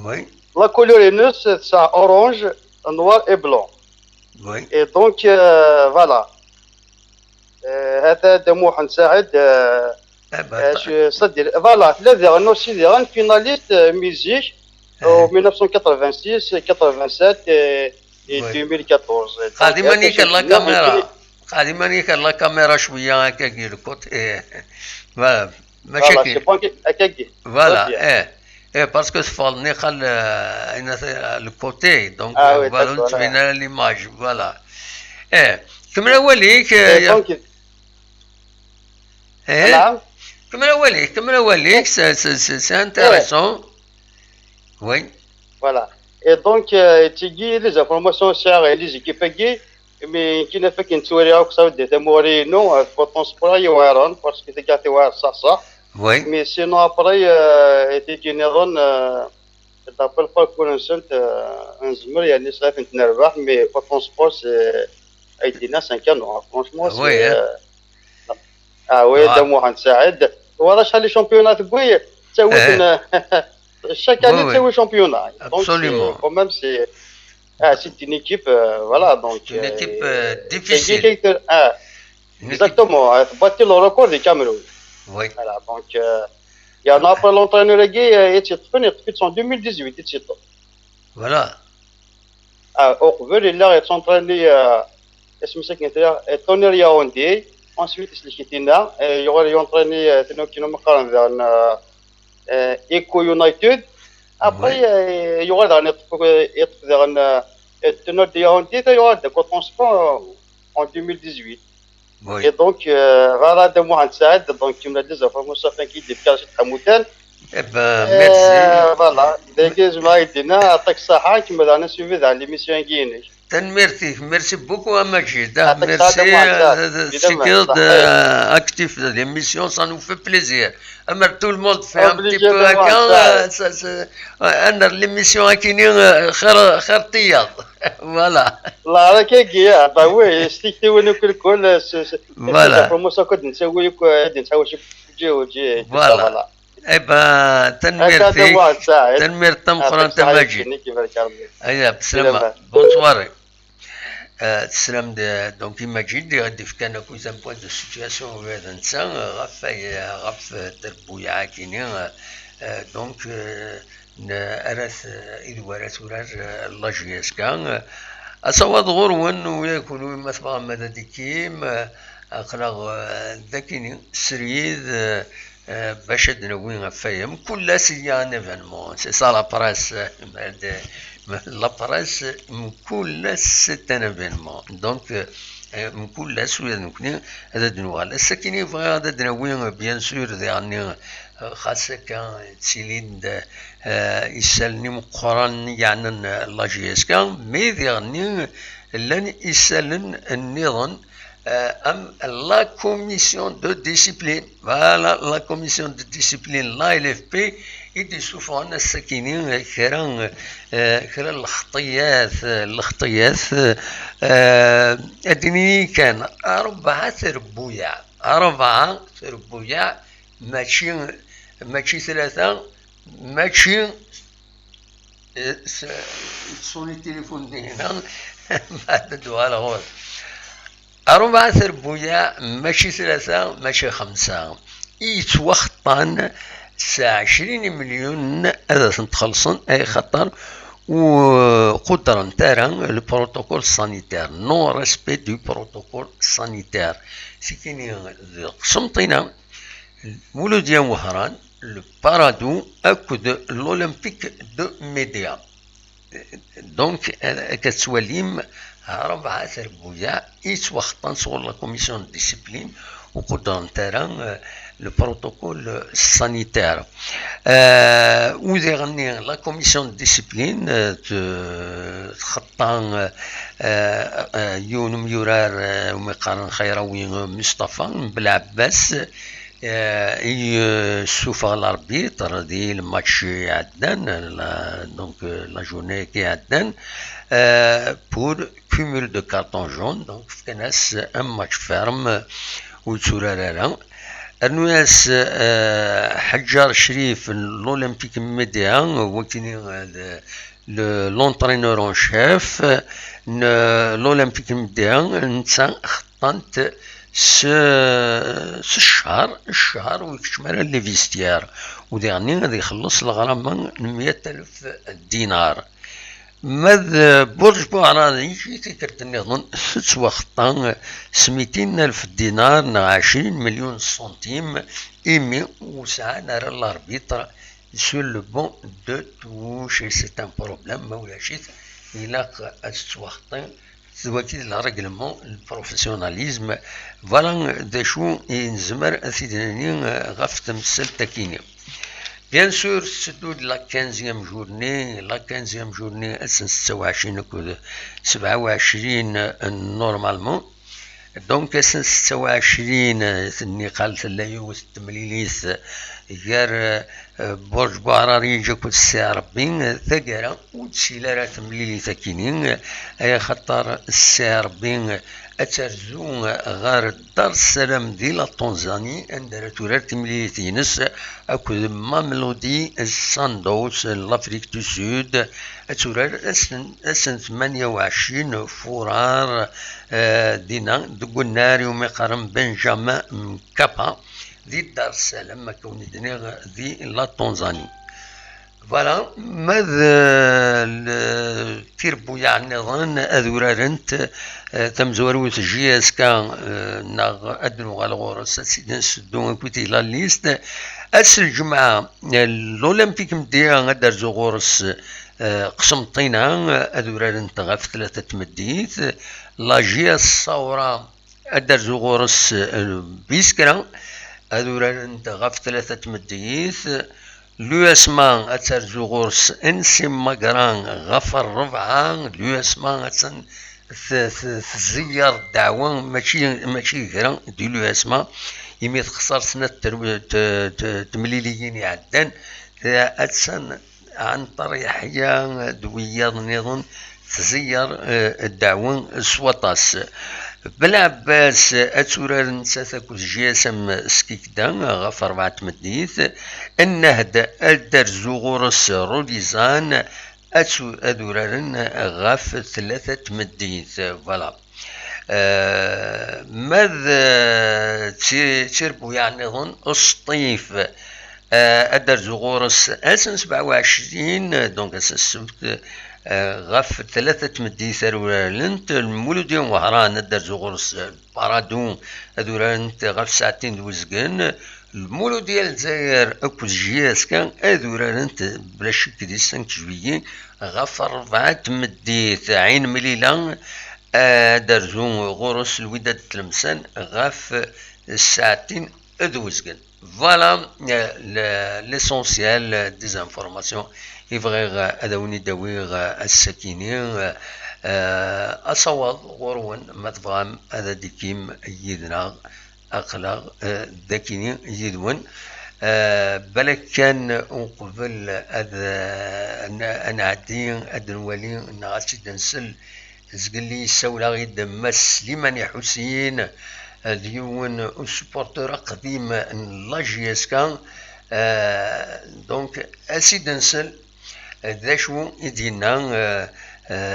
Oui. La couleur est, c'est orange, noir et blanc. Oui. Et donc, euh, voilà. Euh, هذا de Mohamed Saïd, euh, c'est-à-dire, voilà, tla daɣen aussi daɣen finaliste, euh, musique, en mille neuf cent quatre-vingt-six, quatre-vingt-sept et, et deux mille quatorze. Donc, قادم هذا نيك شيء la caméra. قادم نيك la caméra شوية هكاك يركض. إيه. Voilà. ماشي voilà, كاين. C'est bon, هكاك. Voilà, إيه. إيه، parce que تفضلني خل، آه، أنا ث-، le côté. Donc, ah oui, voilà, d'accord, تبين لنا l'image. Voilà. إيه. كمل أوليك، إيه، donc, إيه؟ نعم. كمل أوليك، كمل أوليك، c'est, c'est, c'est, c'est intéressant. Oui. Voilà. Et donc, euh, tigi, les informations sur les équipes, mais qui ne fait qu'une soirée au sein de Temorino, euh, pour ton sport, il y aura, parce que c'est gâté, ouais, ça, ça. Oui. Mais sinon, après, euh, et tigi, euh, d'après le parcours, euh, un zmer, il y a une semaine, mais pour ton sport, c'est, euh, cinq ans, franchement, c'est, oui, hein. Euh, Ah oui, de Mohamed Saïd. Voilà, chaque championnat, oui, c'est, chaque année, c'est un championnat. Donc, absolument. C'est, quand même, c'est, ah, c'est une équipe, euh, voilà, donc, une équipe, euh, difficile. Exactement, euh, battre le record du Cameroun. Oui. Voilà, donc, euh, il y en a pas l'entraîneur qui, euh, est en deux mille dix-huit, et cetera. Voilà. Ah, au couvert, il a été entraîné, euh, asmi sakin tella, euh, Tonnerre Yaoundé, ensuite isellek-it dinna, euh, yuɣal yunṭrini, euh, tin akken umi qqaren daɣen, euh, euh, Eco United. Après, euh, yuɣal daɣen yeṭṭef, yeṭṭef daɣen, euh, Tonnerre de Yaoundé, yuɣal d Eco Transport, euh, en deux mille dix-huit. Et donc, euh, voilà, de moi, ça aide, donc, tu me l'as dit, ça fait moi, ça fait qu'il déplace à Moutelle. Eh ben, merci. Voilà, dagi, je m'arrête là, attaque ça, qui me donne un suivi dans l'émission Guinée. Tanemmirt-ik, merci beaucoup, a Majid. Ah, merci, euh, c'est que, euh, actif de l'émission, ça nous fait plaisir. Alors, tout le monde fait un petit peu à quand, euh, ça, ça, ouais, l'émission à Kini, euh, خير، خير تيار. Voilà. الله راك يا، bah oui، c'est que tu veux nous كل، كل، c'est، c'est، voilà. Pour moi, ça, كنت نسوي، كنت نسوي شي جي وجي، voilà. Eh ben, tanemmirt-ik, tanemmirt tameqqrant a Majid. Aya, bslama. Bonne soirée. Euh, teslam de, donc, i Majid, i ɣ-d-ifkan akk un point de situation, ula d netta, euh, ɣef, euh, ɣef, euh, trebbuyaɛ-agi-nni, euh, euh, donc, euh, n-, ara t-, i d wara turar, euh, la J S K, euh, asawaḍ ɣur-wen, ula d kunwi ma tebɣam ad d-ikkim, euh, aql-aɣ, euh, dagi-nni, srid, euh, euh, bac ad d-nawi ɣef waya. Mkul ass il y a un événement. C'est ça la presse. La presse, mkul ass c'est un événement. Donc, euh, mkul ass ula d nekni ad d-nuɣal. Ass-agi-nni bɣiɣ ad d-nawi, euh, bien sûr, diɣenni, euh, xas akka ttilin-d, euh, isallen imeqqranen i yeɛnan, euh, la J S K, mais diɣenni llan isallen nniḍen, euh, am la commission de discipline. Voilà, la commission de discipline, la L F P, i d-isuffɣen ass-agi-nni, euh, kra, euh, kra n lxeṭṭiyat, euh, lxeṭṭiyat, euh, ad d-nini kan, rebɛa trebbuyaɛ, rebɛa trebbuyaɛ, mačči, mačči tlata, mačči Eh, s-, yettṣuni tilifun dinna, mbeɛd ad d-uɣaleɣ ɣur-k. Rebɛa trebbuyaɛ, mačči tlata, mačči xemsa, i yettwaxeṭṭan s ɛecrin imelyunen ad asen-txellṣen, ay xaṭer ur quddrent ara le protocole sanitaire, non-respect du protocole sanitaire. Tikini d Qsenṭina, Muludya Wehran, le Paradou akked l'Olympique de Médéa. Donc, akka tettwalim, rebɛa trebbuyaɛ i yettwaxeṭṭan sɣur la commission de discipline, ur quddrent ara, euh, le protocole sanitaire. Euh, u diɣenni, la commission de discipline, euh, t-, txeṭṭa, euh, euh, yiwen umyurar, euh, umi qqaren Xayrawi, euh, Mustafa Belɛebbas, euh, i, euh, yessufeɣ l'arbitre di lmatch iɛeddan, la, donc, euh, la journée iɛeddan, euh, pour cumul de cartons jaunes, donc fkan-as un match ferme, ur yetturar ara. Rnu-as, euh, Ḥeǧǧar Crif n l'Olympique Médéa, wakini, euh, le, le, l'entraîneur en chef n l'Olympique Médéa, netta xeṭṭan-t s, s ccher, ccher ur yekcim ara les vestiaires, u diɣenni ad ixelleṣ leɣrama n meyya alef dinar. Ma d Burǧ Buɛrari, i tikkelt nniḍen tettwaxeṭṭa s mitin alef dinar neɣ ɛecrin milyun santim, imi ur sɛan ara l'arbitre sur le banc de touche, et c'est un problème, ma ulac-it, ilaq ad tettwaxeṭṭi, d wagi d le règlement, le professionnalisme. Voilà d acu i nezmer ad t-id-nini ɣef temsalt-agi-nni. Bien sûr, tetteddu-d la quinzième journée, la quinzième journée, ass n setta u ɛecrin akked sebɛa u ɛecrin, euh, normalement. Donc, ass n setta u ɛecrin, euh, niqal tella yiwet n temlilit, euh, gar, euh, Burǧ Buɛrari akked Ssi Ṛebbi, euh, taggara ur d-tili ara temlilit akini, euh, ay axaṭer Ssi Ṛebbi, euh, ad terzu, euh, ɣer Dar es Salaam di la Tanzanie, anda ara turar timlilit-ines akked Mamelodi Sundowns n l'Afrique du Sud. Ad turar ass n, ass n tmanya u ɛecrin furar, eh, dinna deg unnar iwumi qqaren Benjamin Mkapa di Dar es Salaam, akka wen-d-nniɣ, di la Tanzanie. Voilà, ma d tirbuyaɛ nniḍen ad urarent tamezwarut J S K, neɣ ad nuɣal ɣur-s, ad tt-id-nseddu akkit i la liste. Ass n lǧemɛa, l'Olympique Mdia ad d-terzu ɣur-s Qsenṭina, ad urarent ɣef tlata tmeddit. La J S Saura ad d-terzu ɣur-s Biskra, ad urarent ɣef tlata tmeddit. L'U S M A ad terzu ɣur-s N C Magra ɣef ṛṛebɛa. L'U S M A attan t-, t-, tẓeyyer ddeɛwa, mačči, mačči kra di l'U S M A, imi texṣer snat ter-, t-, t-, temliliyin iɛeddan. Attan Ɛenṭer Yeḥya d wiyaḍ nniḍen, tẓeyyer ddeɛwa s waṭas. Belɛebbas ad turar nettat akked J S M Skikda ɣef ṛebɛa tmeddit. Nnehd ad d-terzu ɣur-s Rulizan, ad tu-, ad uraren ɣef tlata tmeddit. Voilà. Ma d tirbuyaɛ nniḍen, Sṭif ad d-terzu ɣur-s ass n sebɛa u ɛecrin, donc ass n ssebt, ɣef tlata tmeddit ar urarent. Lmuludya n Wehran ad d-terzu ɣur-s Paradu, ad urarent ɣef saɛtin d uzgen. Lmuludya n Lezzayer akked J S K ad urarent bla ccek di cinq juillet ɣef ṛebɛa tmeddit. Ɛin Mlila ad d-terzu ɣur-s Lwidad Tlemsan ɣef saɛtin d uzgen. Voilà, l'essentiel des informations i bɣiɣ ad awen-id-awiɣ ass-akini. Asawaḍ ɣur-wen, ma tebɣam ad d-tikim yid-neɣ, aql-aɣ dakini yid-wen. Balak kan uqbel ad nɛeddi ad nwali neɣ ad tt-id-nsel, zgelli yessawel-aɣ-id Mass Slimani Ḥusin, d yiwen usupporter aqdim n la J S K. Donc, ad tt-id-nsel d acu i d-yenna.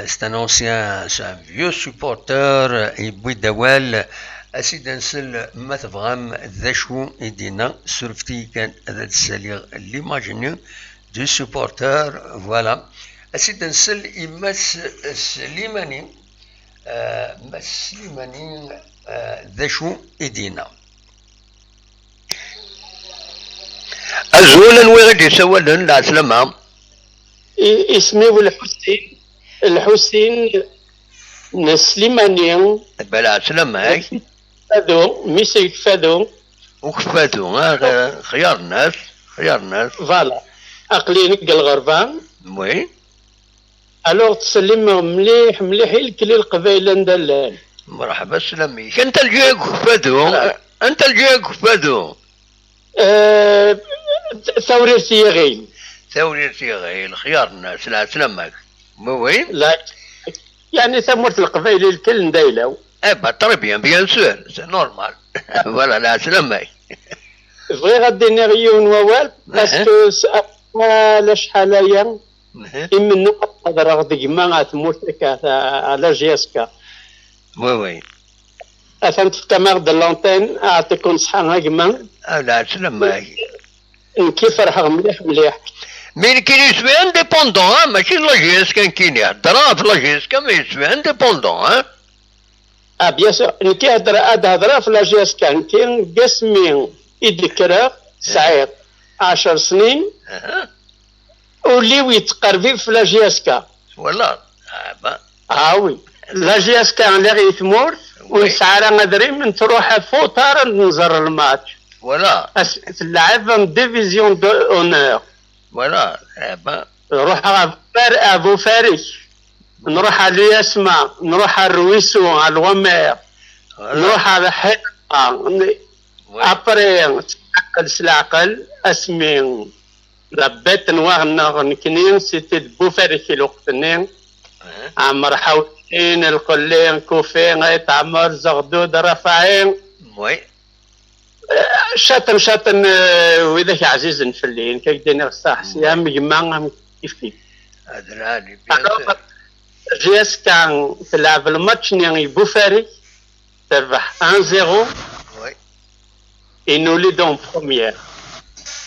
C'est un ancien, c'est un vieux supporter, yewwi-d awal. Ad tt-id-nsel, ma tebɣam, d acu i d-yenna. Surfet-iyi kan ad d-ssaliɣ l'image-nni du supporter. Voilà. Ad tt-id-nsel i Mass Slimani. Mass Slimani, d acu i d-yenna? Azul, anwa i ɣ-d-yessawalen? Lɛeslama. Isem-iw Lḥusin, Lḥusin n Slimani. Ba lɛeslama-k. Fadu, mmi-s n Fadu. Ukeffadu, ah, xyar-nnes, xyar-nnes. Voilà. Aql-i nekk deg lɣerba. Oui. Alors, ttsellimeɣ mliḥ, mliḥ i lekli Leqbayel anda llan. Mṛeḥba, sslam-ik. Anta lǧiha deg Ukeffadu? Voilà. Anta lǧiha deg Ukeffadu? Eh, t-, Tawrirt Yiɣil. Tawrirt Yiɣil, xyar-nnes, lɛeslama-k. Oui, oui. La, yeɛni tamurt n Leqbayel i lekl n dayla-w. Eh ben, très bien, bien sûr, c'est normal. Voilà, lɛeslama-k. Bɣiɣ ad d-iniɣ yiwen wawal, parce que s-, ala acḥal aya, imenna ad hedreɣ d gma ɣer tmurt akka, ta-, à la J S K. Oui, oui. Atan tefkam-aɣ-d l'antenne, aɛṭikum ṣṣeḥḥa a gma. Ah, lɛeslama-k. Nekki ferḥeɣ mliḥ, mliḥ. Mais nekkini je suis indépendant, hein, mačči d la J S K nekkini. Heddreɣ ɣef la J S K, mais je suis indépendant, hein. Ah, bien sûr. Nekki hedreɣ, ad hedreɣ ɣef la J S K. Nekki deg asmi i d-kkreɣ, sɛiɣ ɛecr snin. Ul-iw yettqerbib f la J S K. Twalaḍ? Ah, ben. Ah, oui. La J S K lliɣ i tmurt, ur nesɛi ara adrim, nettruḥ ɣef uṭar ad nẓer lmatch. Voilà. As-, tleɛɛeb en division d'honneur. Voilà. Eh ben. Ruḥeɣ ɣer Bufar-, ɣer Bufarik. Nruḥ ɣer l'U S M A, nruḥ ɣer Ruisu, ɣer Lwamer. Voilà. Nruḥ ɣer Ḥiqa. Oui. Après, s leɛqel, s leɛqel, asmi La bête n waɣ-nneɣ nekni, c'était d Bufarik i lweqt-nni. Ɛmer Ḥawsin, Lqelli, Kufi, Ayt Ɛmer, Zeɣdud, Rafaɛi. Oui. Eh, caṭen, caṭen, eh, widak ɛzizen fell-i, nekk ad k-d-iniɣ ṣṣeḥ, si am gma, am kifkif. Ad lɛali, bien sûr. Alors, J S K telɛeb lmatch-nni i Bufarik, terbeḥ un zéro. Oui. Et nous leadons en première.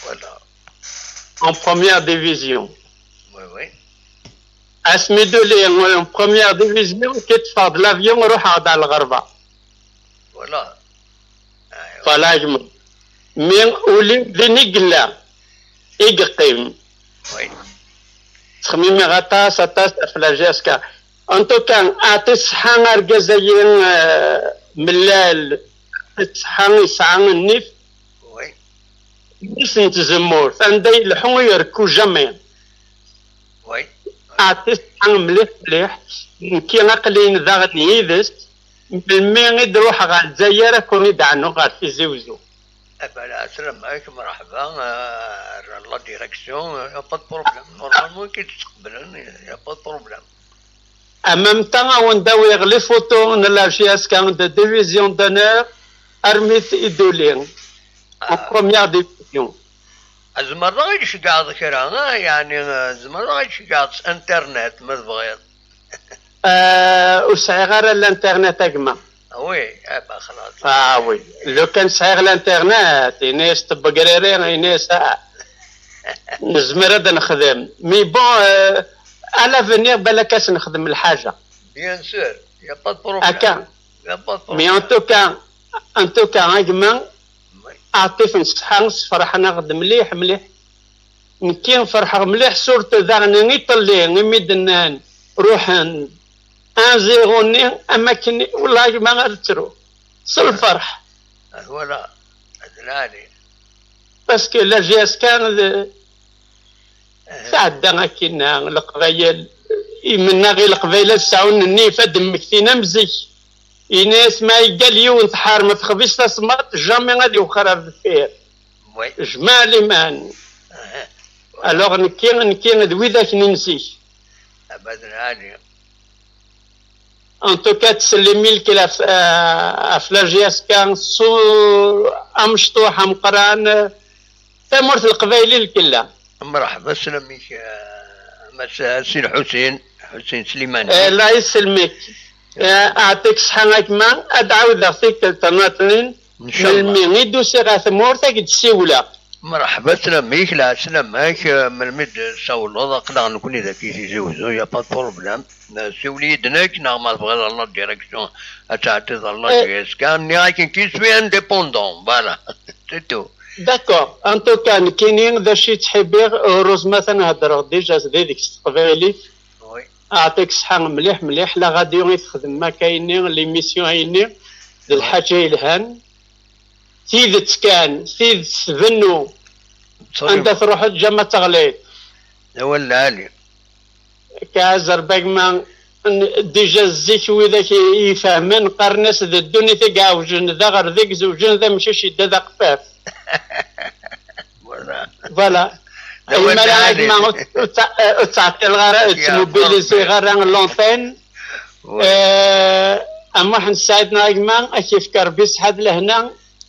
Voilà. En première division. Oui, oui. Asmi d-uli en première division, ki ṭṭfeɣ-d l'avion, ruḥeɣ-d ɣer lɣerba. Voilà. Aywa. Voilà, gma. Mi uli din i yella, i yeqqim. Oui. Ttxemmimeɣ aṭas, aṭas ɣef la J S K. En tout cas, aɛṭi ṣṣeḥḥa argaz-agi, eh, mellal, aɛṭi ṣṣeḥḥa, yesɛa nnif, Oui. mmi-s n tzemmurt, anda ileḥḥu ur irekku jamais. Oui. Aɛṭi ṣṣeḥḥa mliḥ mliḥ. Nekki aql-in daɣen yid-s, melmi i d-ruḥeɣ ɣer Lezzayer ad ken-id-ɛnuɣ ɣer Tizi Wezzu. Eh ben, la, salam alaikum, marḥba, euh, la direction, il n'y a pas de problème. Normalement, qui te s'appelle, il n'y a pas de problème. En même temps, ad wen-d-awiɣ les photos n la J S K de division d'honneur, armi i d-uli en première division. Tzemreḍ ad yi-d-tceggɛeḍ kra, ah, yeɛni, eh, tzemreḍ ad yi-d-tceggɛeḍ s internet, ma tebɣiḍ. Euh, ur sɛiɣ ara l'internet a gma. Ah oui, eh ben, xlaṣ. Ah oui. Lukan sɛiɣ l'internet, ini-as ṭebbegriri, ini-as ah. Nezmer ad nexdem. Mais bon, euh, à l'avenir, balak ad s-nexdem lḥaǧa. Bien sûr, il n'y a pas de problème. Akka. Il n'y a pas de Mais en problème. tout cas, en tout cas, a gma, Oui. aɛṭi-ten ṣṣeḥḥa, sferḥen-aɣ-d mliḥ mliḥ. Nekki ferḥeɣ mliḥ, surtout daɣen iṭelli, imi d-nnan ruḥen un zéro-nni, am akken, wallahi ma ara ttruɣ s lferḥ. Ah, voilà, d lɛali. Parce que la J S K d, tɛedda akkin, Leqbayel, imennaɣ i Leqbayel ad sɛun nnif, ad d-mmektin am zik. Ini-as ma yeggal yiwen tḥar ma texbiz tasemmaḍt, jamais ad iwexxer ar deffir. Oui. Jmeɛ liman. Ah, Alors nekki, nekki d widak n zik. ah, d lɛali. En tout cas, ttsellim i lkil ɣef, euh, ɣef la J S K, s amecṭuḥ ameqqran, euh, tamurt n Leqbayel i lkella. Mreḥba, sslam-ik, eh, a Mass, a Si Lḥusin, Ḥusin Slimani. Eh, Allah yesselmek. Eh, aɛṭik ṣṣeḥḥa a gma, ad ɛawdeɣ tikkelt nniḍen, Ncallah. Melmi i d-usiɣ ɣer tmurt, ad k-d-siwleɣ. Mreḥba, sslam-ik, lɛeslama-k, eh, melmi d-tsawleḍ, aql-aɣ nekni dagi Tizi Wezzu, y a pas de problème. Eh, siwel-iyi-d nekk, neɣ ma tebɣiḍ ɣer la direction, ad tɛeddiḍ ɣer la Eh. J S K, nniɣ-ak nekk, je suis indépendant, voilà, c'est tout. D'accord. En tout cas, nekkini d acu i ttḥibbiɣ, heureusement ad n-heddreɣ déjà s deg-s s teqbaylit. Oui. Aɛṭik ṣṣeḥḥa mliḥ mliḥ, la radio i texdem akka-ini, l'émission-ayini, d lḥaǧa yelhan. Tidet kan, tidet tbennu. Anda truḥeḍ, ǧama teɣliḍ. Awal lɛali. Ka azerba gma, n-, déjà zik widak i, i ifehmen, qqaren-as d ddunit i iɛewjen, d aɣerdeg zewjen d amcic yedda d aqeffaf. Voilà. Voilà. D awal Imara lɛali. Gma, ur tt-, ur tt-, ur ttɛeṭṭileɣ ara, ur Ya, ttmobiliziɣ Rabbi. Ara l'antenne. Oui. Eh, a Muḥend Saɛid neɣ a gma, ad k-yefk Rebbi ṣṣeḥḥa d lehna,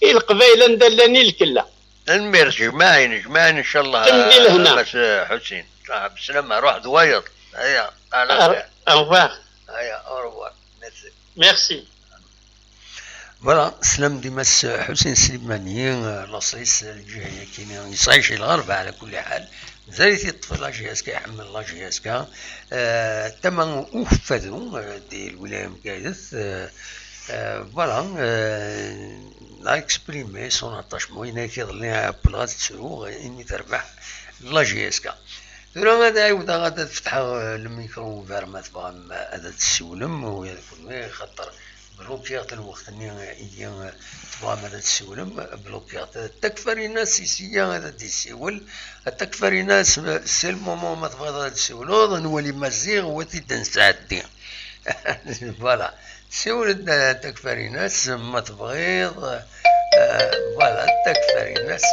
i Leqbayel anda llan i lkella. Tanemmirt, jmaɛin, jmaɛin, ncallah. Qqim di lehna. A Mass Ḥusin. Ṣaḥa, beslama, ruḥ d wayeḍ. Aya, ala Ar-, xir. Au revoir. Aya, au revoir. Merci. Merci. Voilà, sslam di Mass Ḥusin Slimani, eh, laṣel-is lǧiha-yakini, yesɛic i lɣerba ɛla kulli ḥal. Mazal-it yeṭṭef la J S K, iḥemmel la J S K. Eh, tama ukeffadu, eh, di lwilaya n Bgayet, eh, eh, voilà, eh, a exprimé son attachement, yenna-ak iḍelli, eh, qqleɣ ad ttruɣ, eh, imi terbeḥ la J S K. Tura ad ɛiwdeɣ ad d-fetḥeɣ, eh, le micro ouvert ma tebɣam, eh, ad d-tessiwlem, ula d kenwi, xaṭer blokiɣ-t lweqt-nni, eh, igi, eh, tebɣam ad d-tessiwlem, blokiɣ-t. Takfarinas isiya ad d-yessiwel. Takfarinas, eh, c'est le moment ma tebɣiḍ ad d-tessiwleḍ, nwali Maziɣ, wa t-id-nesɛeddi. Voilà. Siwel-d, eh, Takfarinas, ma tebɣiḍ. Eh, voilà, Takfarinas.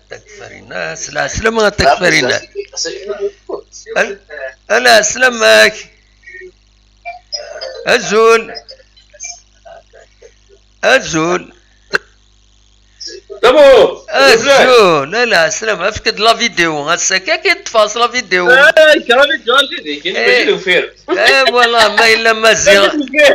Takfarinas. Lɛeslama a Takfarinas. Al-, ala, ɛeslama-k. Azul. Azul. Bravo! Azul. Ala, ɛeslama. Efk-d la vidéo. Ass-a kan i ṭṭfeɣ la vidéo. Ay, kra di ǧǧan di dik, mačči d ufir. Eh, voilà, ma yella Maziɣ. Mačči d ufir.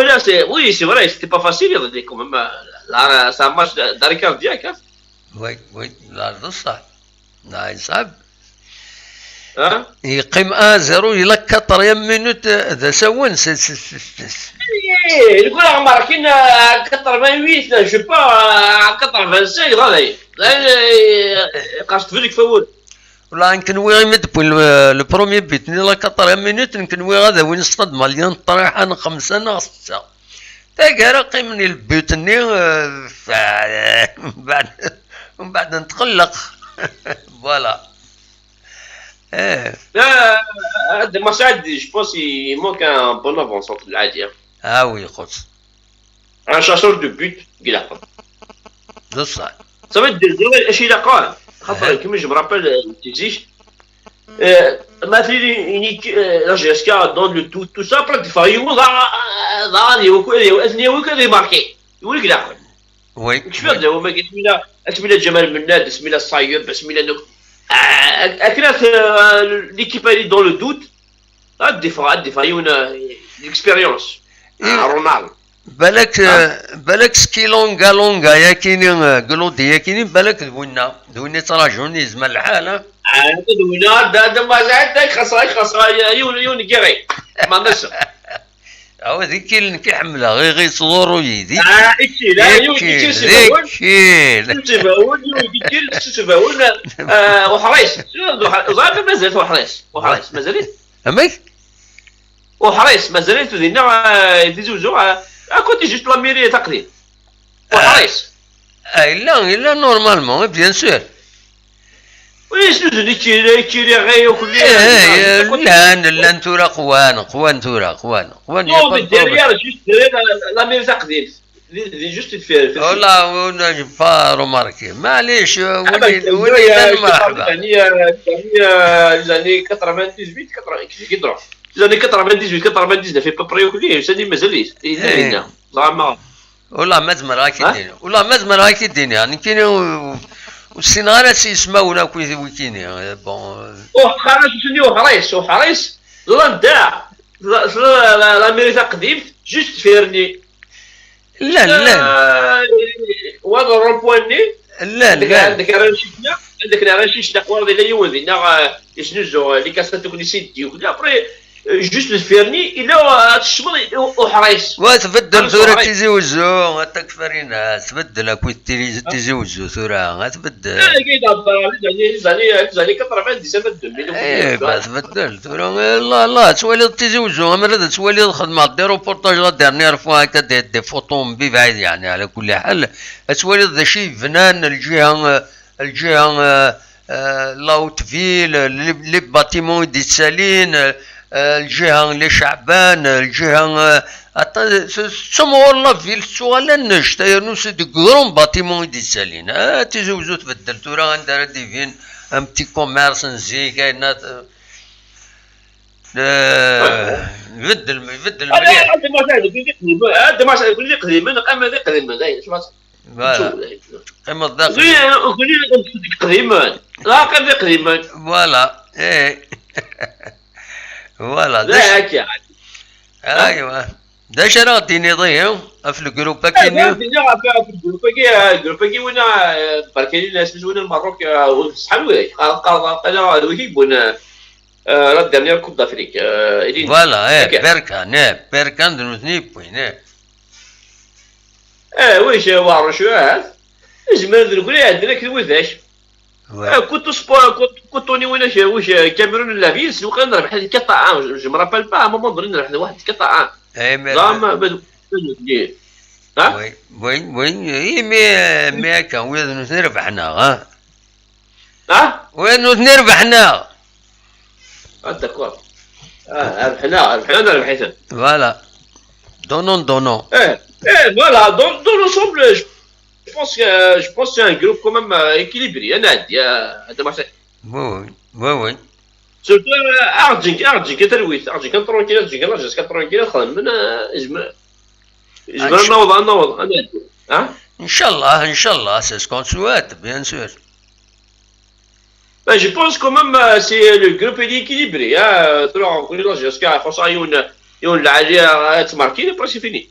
voilà, c'est, oui, c'est vrai, c'était pas facile, il y avait des, quand même, euh, là, c'est un match d'arrêt cardiaque, hein. Oui, oui, là, c'est ça. Là, il savent. Hein. Yeqqim un zéro, il a quatrième minute, euh, d asawen. C'est, c'est, c'est, c'est- Eh, le gars a marqué à quatre-vingt-huit, là, je sais pas, à quatre-vingt-cinq, là, là, là, euh, quand je te veux que faut. Wala, nekk nwiɣ imi d-wwin le, le premier but-nni la quatrième minute, nekk nwiɣ ad awin Stade Malien ṭṭriḥa n xemsa neɣ setta. Taggara qqimen i le but-nni, euh, fa- mbeɛd, mbeɛd netqelleq. Voilà. Eh, Là, euh, Masaad, je pense qu'il manque un bon avant-centre de l'Adia. Ah oui, xos. Un chasseur de but, il a pas. D ṣṣeḥ. Ça va être des erreurs, اش الا قال. خاطر أها. كيما je me rappelle, euh, تيزيش. Euh, مثلا une équipe, euh, la G S K dans le doute, tout ça, après, des fois, il y a, il y a, il y a, il y a marqué. يقول لك لا. Oui. كيفاش هذا هو ما قلت لنا، اسمي لا جمال مناد، اسمي لا صايب، اسمي لا نوك. آه، اكلات، آه، l'équipe اللي dans le doute. الدفاع، الدفاع يونا l'expérience. إيه. رونالدو. Balak, euh, balak ski longa longa yakini, euh, glodi yakini, balak d winna, d winna yettrajun yezmer lḥal, ha? هذا هذا ما زعلتك، خاص خاص يون يون كيري. ما نسى. Awa d ikkil nekk i ḥemmleɣ, iɣi ttḍurru yid-i. آه، إكيل، لا، يون Ikkil, إكيل سيفاون. Ikkil. سيفاون، يون إكيل سيفاون. آه، وحريس. شنو هذا وحريس؟ زعما مازال وحريس. وحريس مازال. Amek? وحريس مازال دينا، آه، تيزي وزو، آه، à côté juste la mairie تقديم. وحريس. Ah, yella, yella normalement, bien sûr. Oui, je nous dis qu'il est, qu'il est réel, qu'il est Eh, eh, llan, llan tura qwan, qwan tura, qwan, qwan, y a Non, pas mais de problème. Derrière, juste derrière la, la, la mairie تقديم. Juste de faire. Voilà, on n'a pas remarqué. معليش, Ah, وين ben, وين il y a, يدن je te parle مرحبا. des années, euh, des années, euh, les années quatre-vingt-dix-huit, quatre-vingts, كيف يقدروا. Les années quatre-vingt-dix-huit, quatre-vingt-dix-neuf, à peu près, كل شيء، سيدي مازال ليش. إيه، إيه. هنا. زعما. والله ما زمر هاكي ها؟ ديني. والله ما زمر هاكي ديني. يعني كيني و- والسينارات يسماونا كوي ويكيني. Bon. وخرج شنو وحريس، وحريس. لا، لا، لا، لا، لا، ميري تقديم، juste فيرني. لا، لا. آه، وهذا الرومبوان ني. لا، عندك، لا. عندك رانشيشنا، عندك رانشيشنا قوار ديال يوم دينا، آه، يسنوزو، آه، لي كاسا تكنيسي ديوك. لا، ابري، آه، جوست فيرني، الا، آه، تشمل، آه، وحريس. وتبدل أنا ثورة صحيح. تيزي وزو، غتكفرين، تبدل اكو تيزي، تيزي وزو ثورة، غتبدل. آه، كاين هاد الدراري، زاني، زاني، زاني كتربح ديسمبر ألفين وثمانية. ايه، بس بدل ثورة. لا، لا، توالي تيزي وزو، اما هذا توالي خدمة دي روبورتاج لا ديرنيير فوا هكا دي، دي فوتو من بعيد، يعني، على كل حال. توالي ذا شي بنان الجهة، الجهة، آه، آه، لا هوت فيل، لي، لي باتيمون ديسالين، آه، الجهة لي شعبان، الجهة، آه، أط-، س-، سمور لا فيل سوغالا نشتا، يرنو سي دو غرون باتيمون ديسالين. آه، تيزي وزو تبدل، ثورة غندير ديفين، ان بتي كوميرس نزي، كاينات، آه، يبدل، يبدل مليح. هذا ما كان يقول لي قديم، هذا ما كان يقول لي قديم، انا قام هذا قديم، هذا شو ما فوالا. شو. قيمة الداخل. يقول لي، يقول لي قديم، لا قام قديم. فوالا، ايه. فوالا، لا هكا. ايوا. D acu ara ɣ-d-tiniḍ ihi ɣef legrup-agi-nni? Ad d-iniɣ ɣef, ɣef legrup-agi, ah, legrup-agi wina, ah, berka-yi, isem-is wina n Lmerruk, ah, ur tesḥan widak. Qqar-, qqar-, qqar-, qqar-, qqar-, win, ah, ah, la dernière Coupe d'Afrique, ah, ilin. Voilà, eh, akka. Berkan, eh, Berkan d nutni yewwin, eh. Eh, wic, eh, Waṛuc, eh, izmer d nekkni iɛeddan akken widak. Ouais. Eh, كنت sport, كنت, كنت Tony وين شي, وش, Cameroun نلعب يس, وقيلا نربح هذيك quatre un, je, je me rappelle pas, à un moment donné نربح واحد quatre un. Eh, mais زعما ما, ما, ما, ها؟ Oui, oui, oui, oui, mais, mais هكا، وين نربحنا، ها؟ ها؟ وين نربحنا؟ Ah, d'accord. Ah, ربحنا، ربحنا، أنا ربحت. Voilà. Donnant, donnant. Eh, eh, voilà, dans, dans l'ensemble, je, je pense que, je pense que c'est un groupe quand même, euh, équilibré. أنا عندي، آه، هذا ما صحيح. Oui, oui, oui, oui. Surtout, euh, Argentine, Argentine, كترويت، Argentine كان tranquille، Argentine كان jusqu'à tranquille، خدم من، آه، يجمع، يجمع إن شاء نوض، نوض، أنا عندي. ها؟ إن شاء الله، إن شاء الله، c'est ce qu'on souhaite, bien sûr. Ben, je pense quand même, euh, c'est le groupe est équilibré, hein. Tura, on connaît l'Algérie, parce que, euh, face à une, une, la, la, la, marqué, c'est fini.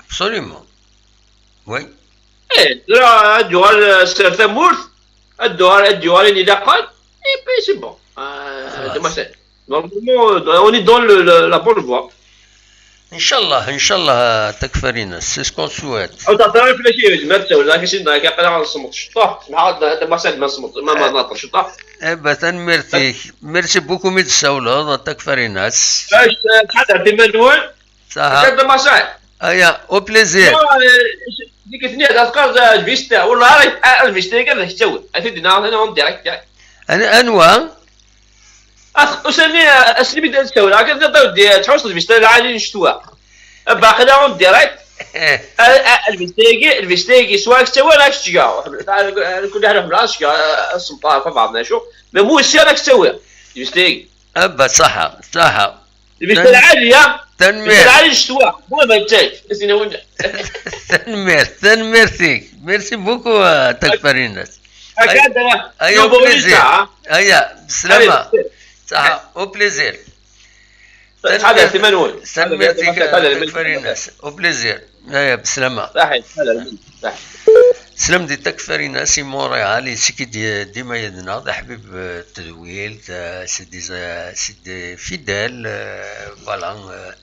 Absolument. Oui. Eh, tura, ad yuɣal, euh, s tamurt, ad yuɣal, ad yuɣal, et puis c'est bon. Euh, خلاص. Normalement, euh, on est dans le, le, la bonne voie. إن شاء الله، إن شاء الله, takfarinas, c'est ce qu'on souhaite. أو تعطيني فلاش يجي، ما تسوي، لكن سيدنا، كي قال على الصمت، شطح، سمح الله، هذا ما سعد ما صمت، ما، ما ناطر، شطح. Eh ben, tanemmirt-ik. Merci beaucoup, mi d-tsawleḍ, takfarinas. Acu, euh, تحدث بمنون؟ صح. هذا ما سعد. أيا، au plaisir. آه، ديك الاثنين هذا فقط، آه، الفيستا، والله راه، آه، الفيستا كان تسوي. أتدي نعم، أنا on direct، يعني. أنا، أنوا؟ أخ، أسني، أسني بدأت تسوي، لكن تبدا ودي، تحوس الفيستا العالي نشتوى. باقي لا on direct. آه، آه، الفيستا يجي، الفيستا يجي، سواء تسوي، لا تشجع. كل حاجة في بلاصة، آه، السلطة في بعضنا، شو؟ ما مو السيارة تسوي. الفيستا يجي. أبا، صحة، صحة. البيت العالي، يا. تنمير. البيت العالي، الشتوى. هو ما يبتاج. اسمي وين؟ تنمير، تنمير فيك. Merci beaucoup, آه، تكفريناس. هكا أي-، عندنا أيا، يوم بوليسا، plaisir. ها؟ أيا، بسلامة. أيا. صح، au plaisir. هذا تنمير، احتمال وين؟ تنمير هذا فيك، هذا آه، تكفريناس. Au plaisir. أيا، بسلامة. صحيح، هذا صحيح. سلام دي تكفريناس، Montréal، يسكي دي-، ديما يدنا، ذا حبيب، آه، التدويل، ذا سي دي، سي دي فيدال، آه، voilà، آه،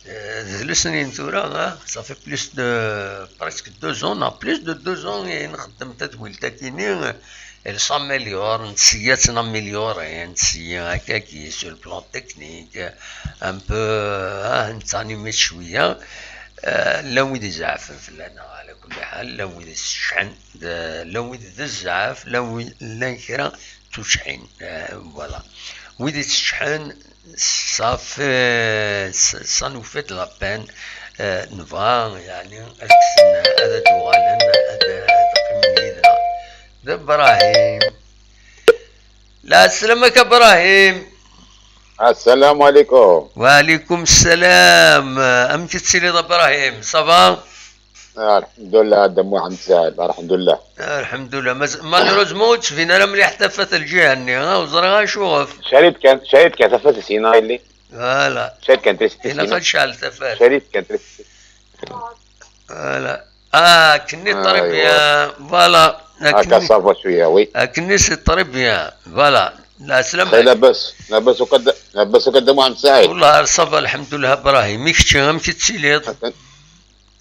آه، ذ لسنين ثورة، آه، ça fait plus de, presque deux ans, non, plus de deux ans, يعني نخدم تدويل تاكيني، آه، elle s'améliore، نسيا تناميليوري، نسيا هكاكي، sur le plan technique، آه، un peu، آه، نتانيمي شوية، آه، لا ويدي زعفن فلانا، على كل حال، لا ويدي الشحن، آه، لا ويدي ذا الزعف، لا ويدي، لا كرا، توشحين، آه، voilà. ويدي تشحن، صافي، س-، ça nous fait de la peine. آه، نبغى، يعني، أسكسن هذا دوغالن، هذا، هذا قيمنيدنا. ذا إبراهيم. لا، سلامك إبراهيم. السلام عليكم. وعليكم السلام. آه، أمك تسيري إبراهيم، صافا؟ آه، الحمد لله، عبد محمد سعيد، الحمد لله. آه، الحمد لله. مز-، malheureusement ur d-tbin ara mliḥ tafat n lǧiha-nni, ha, ur ẓriɣ acuɣef. Cari-d kan, cari-d kan tafat-is, yella yelli. Voilà. Cari-d kan tafat-is, ilaq ad tecɛel tafat. Cari-d kan tafat-is. Voilà. Ah, akken-nni très bien. Voilà. Akka ça va cwiya, oui. Akken-nni c'est très bien. Voilà. Lɛeslama. Labas, labas akk a Dda Muḥemmed Saɛid. Wellah ça va, lḥemdullah, Ibrahim. I kečči, amek i tettiliḍ?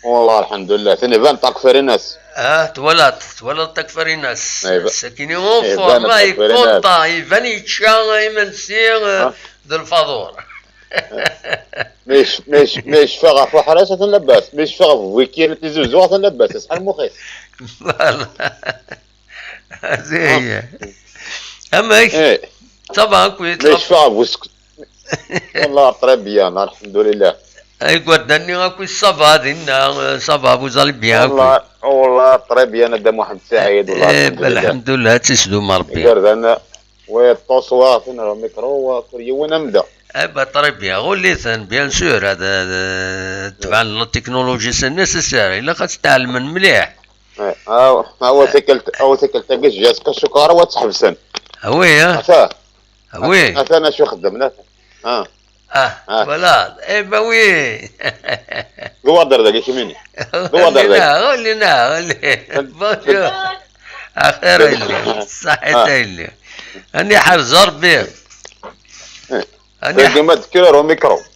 Wellah, lḥemdulillah. Tin iban takfarinas. Ah, twalaḍ, twalaḍ takfarinas. Iba-, sakini en forme, i konta, iban yečča imensi, eh, d lfaḍur. Mi yec-, mi yec-, mi yecfa ɣef uḥras, atan labas. Mi yecfa ɣef wiki n Tizi Uzzu, atan labas. Acḥal muxis. Voilà. هذه هي. Amek? Eh. Ça va, akk. Mi yecfa ɣef usek-, Wallah, très bien, alḥemdulillah. Igerdan-nni akk ça va dinna, ça va, vous allez bien, akk. Wallah, wallah, très bien, a Dda Muḥemmed Saɛid, wallah, eh, alḥemdulillah. Alḥemdulillah, ad tt-isdum Rebbi. Igerdan, wa yeṭṭus, wa atan ɣer umikru, wa kul yiwen amda. Eh ben, très bien, ɣulli-ten, bien sûr, ad, ad, ad tebɛen la technologie, c'est nécessaire, ilaq ad tt-tɛelmen mliḥ. Eh, aw, awa tikkelt, awa tikkelt-agi, jjat-k asuker, wa tt-ḥebsen. Ah oui, hein? Ata. Ah oui. Atan acu xeddmen, atan. Ah. Ah, ah, voilà. Eh ben oui. Ḍwader dagi kemmini. Ḍwader dagi. Ɣulina, ɣulina. Bonjour. Axir a yelli. Ṣaḥit a yelli. Ani ḥerz Rebbi.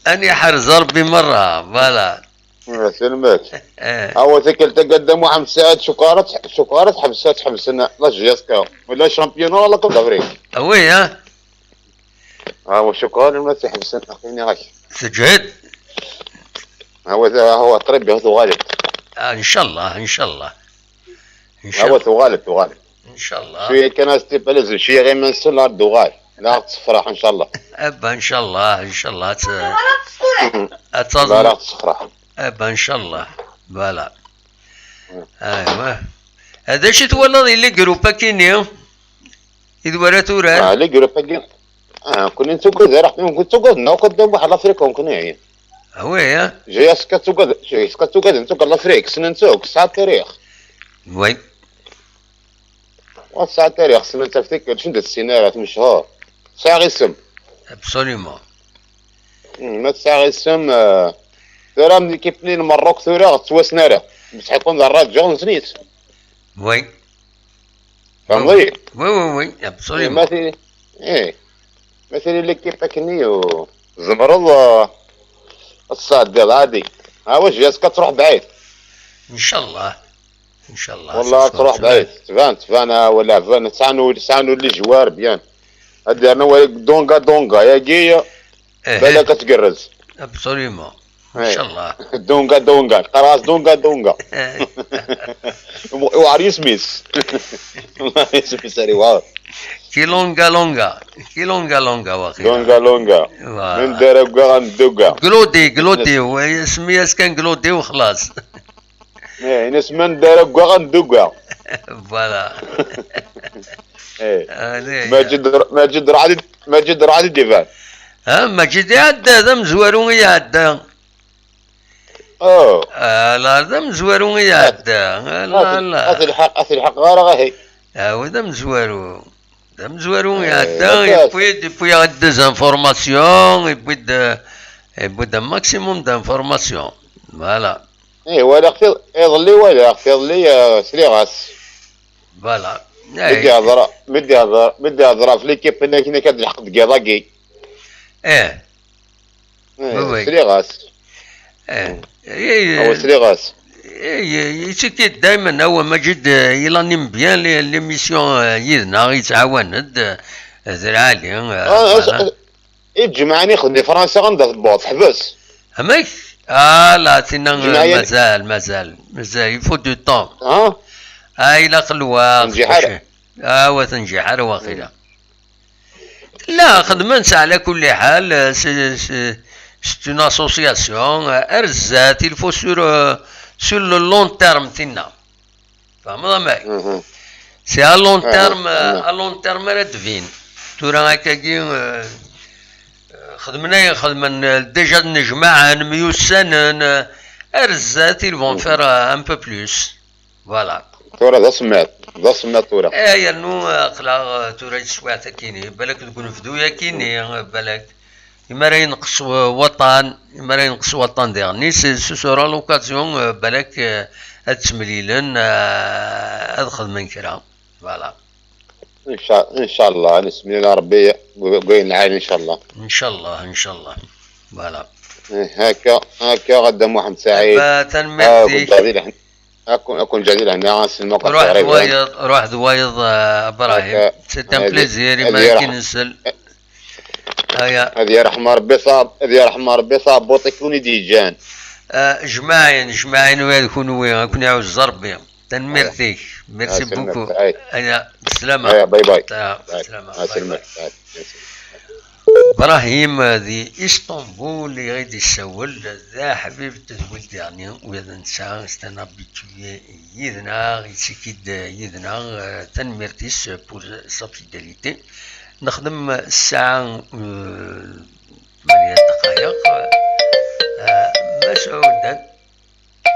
Ani ḥerz Rebbi merra, voilà. Selmek. Awa tikkelt-agi a Dda Muḥemmed Saɛid, cukarat, cukarat ḥebsat, ḥebsen la J S K. Wala championnat la Coupe d'Afrique. Ah oui, hein. Awa cukarat ma tḥebsen aqini ɣak. Teǧhed. Awa, awa très bien, tuɣal-d. Ah, ncallah, ncallah. Awa tuɣal-d, tuɣal-d. Ncallah. Cwiya kan ad s-tibaliz, cwiya ɣiman s la d-tuɣal. La ɣ-tessefraḥ, ncallah. Aba, ncallah, ncallah. Ad taẓ-, la ɣ-tessefraḥ. Aba, ncallah. Voilà. Aywa. D acu i twalaḍ i les groupes akini? I d wara turar? Ah, les groupes-agi. Ah, kunni nettugad ara, kunni nettugad neɣ akk ddaw waḥed l'Afrique, kunni. Ah oui, hein? J S K tettugad, J S K tettugad, nettugad l'Afrique, ssnen-tt akk, tesɛa tarix. Oui. Wa tesɛa tarix, ssnen-tt ɣef tikkelt, ur tessin ara, tmechur. Tesɛa isem. Absolument. Hmm, ma tesɛa isem, eh, tura am l'équipe-nni n Merruk tura ur ttwassen ara. Bṣeḥ kun d rraǧu, nessen-itt. Oui. Tfehmeḍ-iyi? Oui, oui, oui, absolument. Eh, ma tili, eh, ma tili l'équipe akkenni, tzemreḍ, eh, ad tesɛeddiḍ ɛadi. Awa J S K ad truḥ bɛid. Ncallah. Ncallah. Wallah ad truḥ bɛid. Tban, tban, ah, wala tban. Sɛan ul-, sɛan ul les joueurs bien. Ad yernu wali Donga Donga, yagi, eh, balak ad tgerrez. Absolument. Ncallah. Donga Donga. Qqareɣ-as Donga Donga. Eh. Iwɛer yisem-is. Iwɛer yisem-is, ar iwɛer. Kilonga Longa. Kilonga Longa, waqila. Donga Longa. Voilà. Mendara Gwa Anduga. Glodi, Glodi. Semmi-yas kan Glodi u xlaṣ. Eh, ini-as Mendara Gwa Anduga. Voilà. Eh. Allez. Maǧid R-, Maǧid Raɛdi, Maǧid Raɛdi Divan. Ah, Maǧid iɛedda, d amezwaru i iɛedda. Oh. Ah, la, d amezwaru i iɛedda. Ah, la, la. At lḥeq, at lḥeq, ɣer ahi. Ah, oui, d amezwaru. D amezwaru i iɛedda, yewwi-d, yewwi-aɣ-d des informations, yewwi-d, eh, yewwi-d un maximum d'informations. Voilà. Eh, walaɣ-t iḍ-, iḍelli walaɣ-t, iḍelli, eh, sliɣ-as. Voilà. Mi d-ihḍer, mi d-ihḍer, mi d-ihḍer ɣef l'équipe-nni akken akka d lḥeqq deg iḍ-agi. Eh. Eh, oui, oui. Sliɣ-as. Eh, eh, awa, sliɣ-as. Eh, eh, yettiki-d daymen, awa Maǧid, eh, il anime bien les, l'émission, eh, yid-neɣ, yettɛawan-d, eh, d lɛali, eh, ah, voilà. I lǧemɛa-nni ixdem di Fransa anda tewweḍ, teḥbes. Amek? Ah, la, tinna, eh, mazal, mazal, mazal, il faut du temps. Ah? Ah, ilaq lweqt. Tenǧiḥ ara. Ah, wa tenǧiḥ ara waqila. Hmm. La, xedmen-tt ɛla kulli ḥal, c'est, c'est, c'est une association, euh, ar zdat, il faut sur, euh, sur le long terme, tinna. Tfehmeḍ amek? Mhm. C'est à long terme, euh, à long terme ara d-tbin. Tura akkagi, euh, euh, xedmen ay xedmen, euh, déjà nnejmaɛen, myussanen, euh, ar zdat, ils vont faire, euh, un peu plus. Voilà. Tura d asemmiḍ, d asemmiḍ tura. Eh, yernu, eh, aql-aɣ, eh, tura i teswiɛt akini, balak deg unebdu akini, eh, balak. Imi ara yenqes, eh, waṭṭan, imi ara yenqes waṭṭan diɣen, c'est, ce sera l'occasion, eh, balak, eh, ad ttemlilen, eh, ad xedmen kra. Voilà. Inca-, incallah, nesmel Rebbi deg wayen lɛali, incallah. Incallah, incallah. Voilà. Eh, hakka, hakka, a Dda Muḥemmed Saɛid. Ba, tanemmirt-ik. Ad kun-, ad kun-ǧǧeɣ di lehna, ad kun-ǧǧeɣ di lehna, a Selma. Ruḥ d wayeḍ, ruḥ d wayeḍ, eh, Ibrahim. C'est un plaisir, ad iman-ik i nsel. Aya. Ad yerḥem Rebbi ṣab-, ad yerḥem Rebbi ṣabuṭ-ik win i d-yeǧǧan. Eh, jmaɛin, jmaɛin wa d kunwi, ad ken-iɛuzz Rebbi. Tanemmirt-ik. Merci beaucoup. Aya, bslama. Aya, bye bye. Aya, bslama. Bye bye. Ibrahim di Istanbul i ɣ-d-issawel, d aḥbib n tedwilt diɣen, ula d netta, c'est un habitué yid-neɣ, yettiki-d yid-neɣ, eh, tanemmirt-is pour sa fidélité. Nexdem ssaɛa, eh, tmanya dqayeq, eh, Masɛud.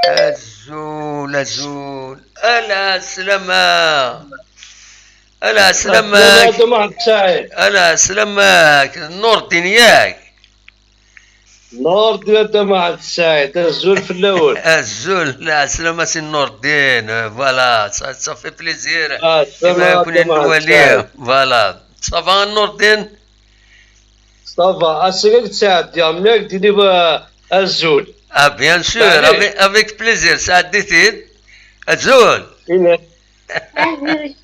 Azul, azul. Ala slama. Ala slama. Ala slama. Nurdin, yak? Nordin a Dda Muḥend Saɛid, azul fell-awen. Azul, lɛeslama si Nordin, voilà, ça, ça fait plaisir. Ah, ça va, Dda Muḥend Saɛid. Voilà, ça va a Nordin? Ça va, ass-a ad ttɛeddiɣ, mi ak-d-iniɣ, euh, azul. Ah, bien sûr, avec, avec plaisir, sɛeddi-t-id. Azul. Azul.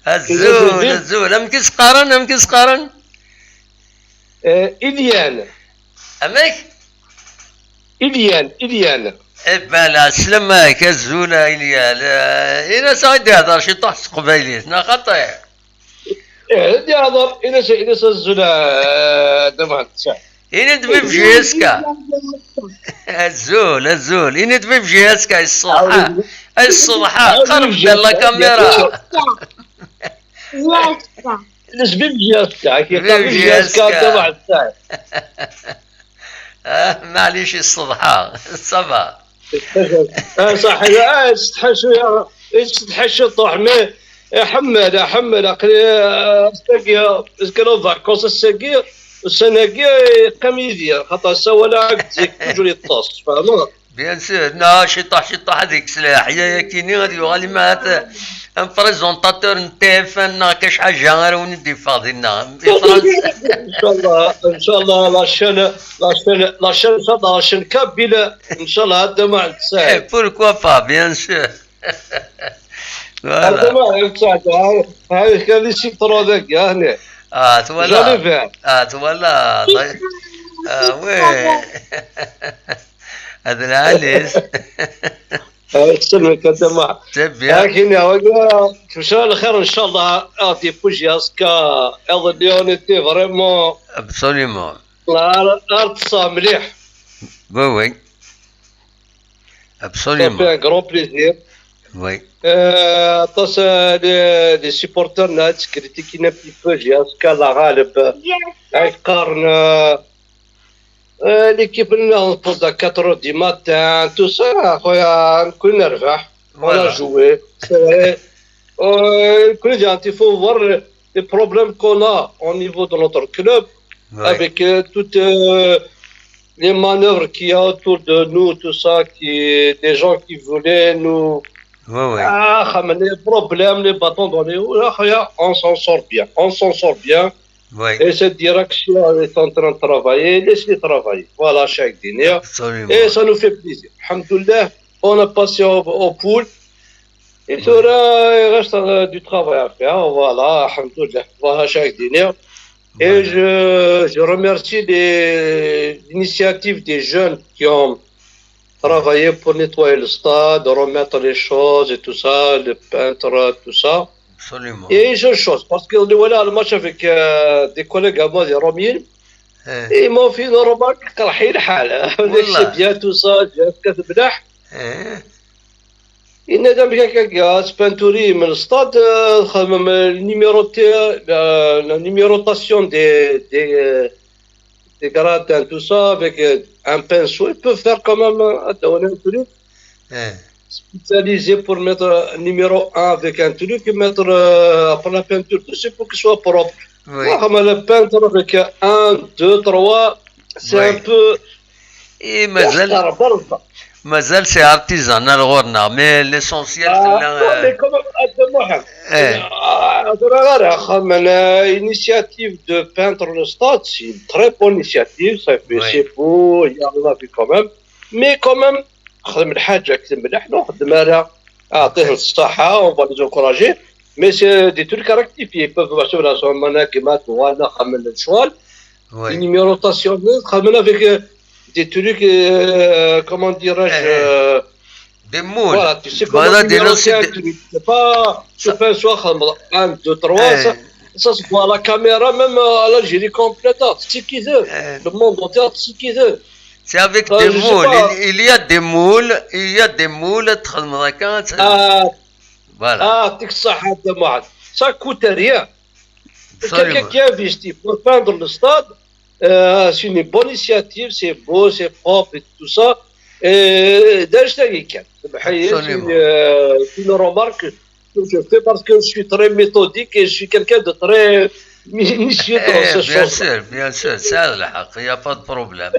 Azul, azul. Amek i s-qqaren, amek i s-qqaren? Eh, Ilian. Amek? Ilian, Ilian. Eh, bala, sslam-ik, azul a Ilian. Eh, ini-as ad d-ihder ciṭuḥ s teqbaylit, neɣ xaṭi? Eh, ad d-ihder, ini-as, ini-as azul, eh, Dda Muḥend Saɛid. Ini-d vive J S K. Azul, azul. Ini-d vive J S K, ay ṣṣeḍḥa. Ay ṣṣeḍḥa, qerreb-d ar la caméra. Vive J S K. Vive J S K, Dda Muḥend Saɛid. Ah, maɛlic, ay ṣṣeḍḥa. Ça va. Ah, صح، ah, يستحي شوية، يستحي شوية طوح، mais يحمل، يحمل، aql-i, ah, ass-agi, azekka vacances ass-agi, ussan-agi yeqqim Yidir, xaṭer ass-a wala zik toujours yeṭṭes, tfehmeḍ? Bien sûr, non, ciṭuḥ, ciṭuḥ, ad yekkes leḥya-yakini, ad yuɣal imir-a d un présentateur n T F un neɣ kac ḥaǧa ara wen-id-yeffeɣ dinna. Di Fransa. إن شاء الله، إن شاء الله، la chaîne, la chaîne, la chaîne, إن شاء الله، la chaîne kabyle, إن شاء الله, هذا ما عندك ساعة. Eh, pourquoi pas, bien sûr. Voilà. هذا ما عندك ساعة، هاي، هاي كان لي سي ترو ذاك، هاني. Ah, voilà. J'allais vers. Ah, voilà. Ah, oui. هذا العالي. Ah, يسلمك، هذا ما. C'est bien. لكن يا ولد، إن شاء الله خير، إن شاء الله، آه، دي بوجي أسكا، إضليون إنتي فريمون. Absolument. لا، لا، لا، تصام مليح. Oui, oui. Absolument. Ça fait un grand plaisir. Oui. آه، aṭas, آه، les, les supporters ناس كريتيكينا un petit peu, جي أسكا، الله غالب. Yes. أي قرن، آه، آه، l'équipe نهض à quatre heures du matin, tout ça, خويا، نكون نربح. On a joué, c'est vrai. Euh, كل جا, il faut voir les problèmes qu'on a au niveau de notre club, avec, euh, toutes, euh, les manœuvres qu'il y a autour de nous, tout ça, qui, des gens qui voulaient nous, ah, خمن les problèmes, les bâtons dans les roues, là, خويا, on s'en sort bien, on s'en sort bien. Oui. Et cette direction, elle est en train de travailler. Laisse-les travailler. Voilà, chaque dîner. Absolument. Et ça nous fait plaisir. الحمد لله, on a passé au, au pool. Et ثورا, il reste, euh, du travail à faire. Voilà, الحمد لله. Voilà, chaque dîner. Et je, je remercie les, l'initiative des jeunes qui ont travaillé pour nettoyer le stade, remettre les choses et tout ça, le peintre, tout ça. Absolument. Et je chose, parce que voilà, le match avec, euh, des collègues à moi, des Romiens, ils m'ont fait une remarque, قرحي الحال. C'est bien tout ça, bien كتبلح. Il y a des gens qui ont spentouri, mais le stade, euh, le numéro, la, la numérotation des, des, euh, des gradins, tout ça, avec, euh, un pinceau, il peut faire quand même, euh, un truc spécialisé pour mettre, euh, numéro un avec un truc et mettre, euh, après la peinture dessus pour qu'il soit propre. Oui. Le peintre avec un, deux, trois, c'est un peu, et mazal, mazal c'est artisanal ɣur-neɣ, mais l'essentiel, ah, c'est là, non, mais quand même, à deux mois, euh, l'initiative de peindre le stade, c'est une très bonne initiative, ça fait, c'est beau, il y a la vie quand même. Mais quand même, خدم الحاجة كتب مليح، نو خدم على، أعطيهم الصحة، on va les encourager. Mais c'est des trucs à rectifier. Ils peuvent passer la semaine كيما توانا خمن الشوال. Oui. Une numérotation, خمن avec, euh, des trucs, euh, comment dirais-je, euh, des moules. Voilà, tu sais comment numéroter un truc. C'est pas, c'est pas soit خمن un, deux, trois, ça, ça se voit à la caméra, même, euh, à l'Algérie complète, c'est qui veut. Le monde entier, c'est qui veut. C'est avec des moules. Il, il y a des moules, il y a des moules, تخدم هكا, voilà. Ah, ça coûte rien. Quelqu'un qui investit pour peindre le stade, euh, c'est une bonne initiative, c'est beau, c'est propre et tout ça. Et d'un, c'est une, euh, une remarque que je fais parce que je suis très méthodique et je suis quelqu'un de très, Monsieur dans cette chose. Bien sûr, bien sûr, ça, il n'y a pas de problème.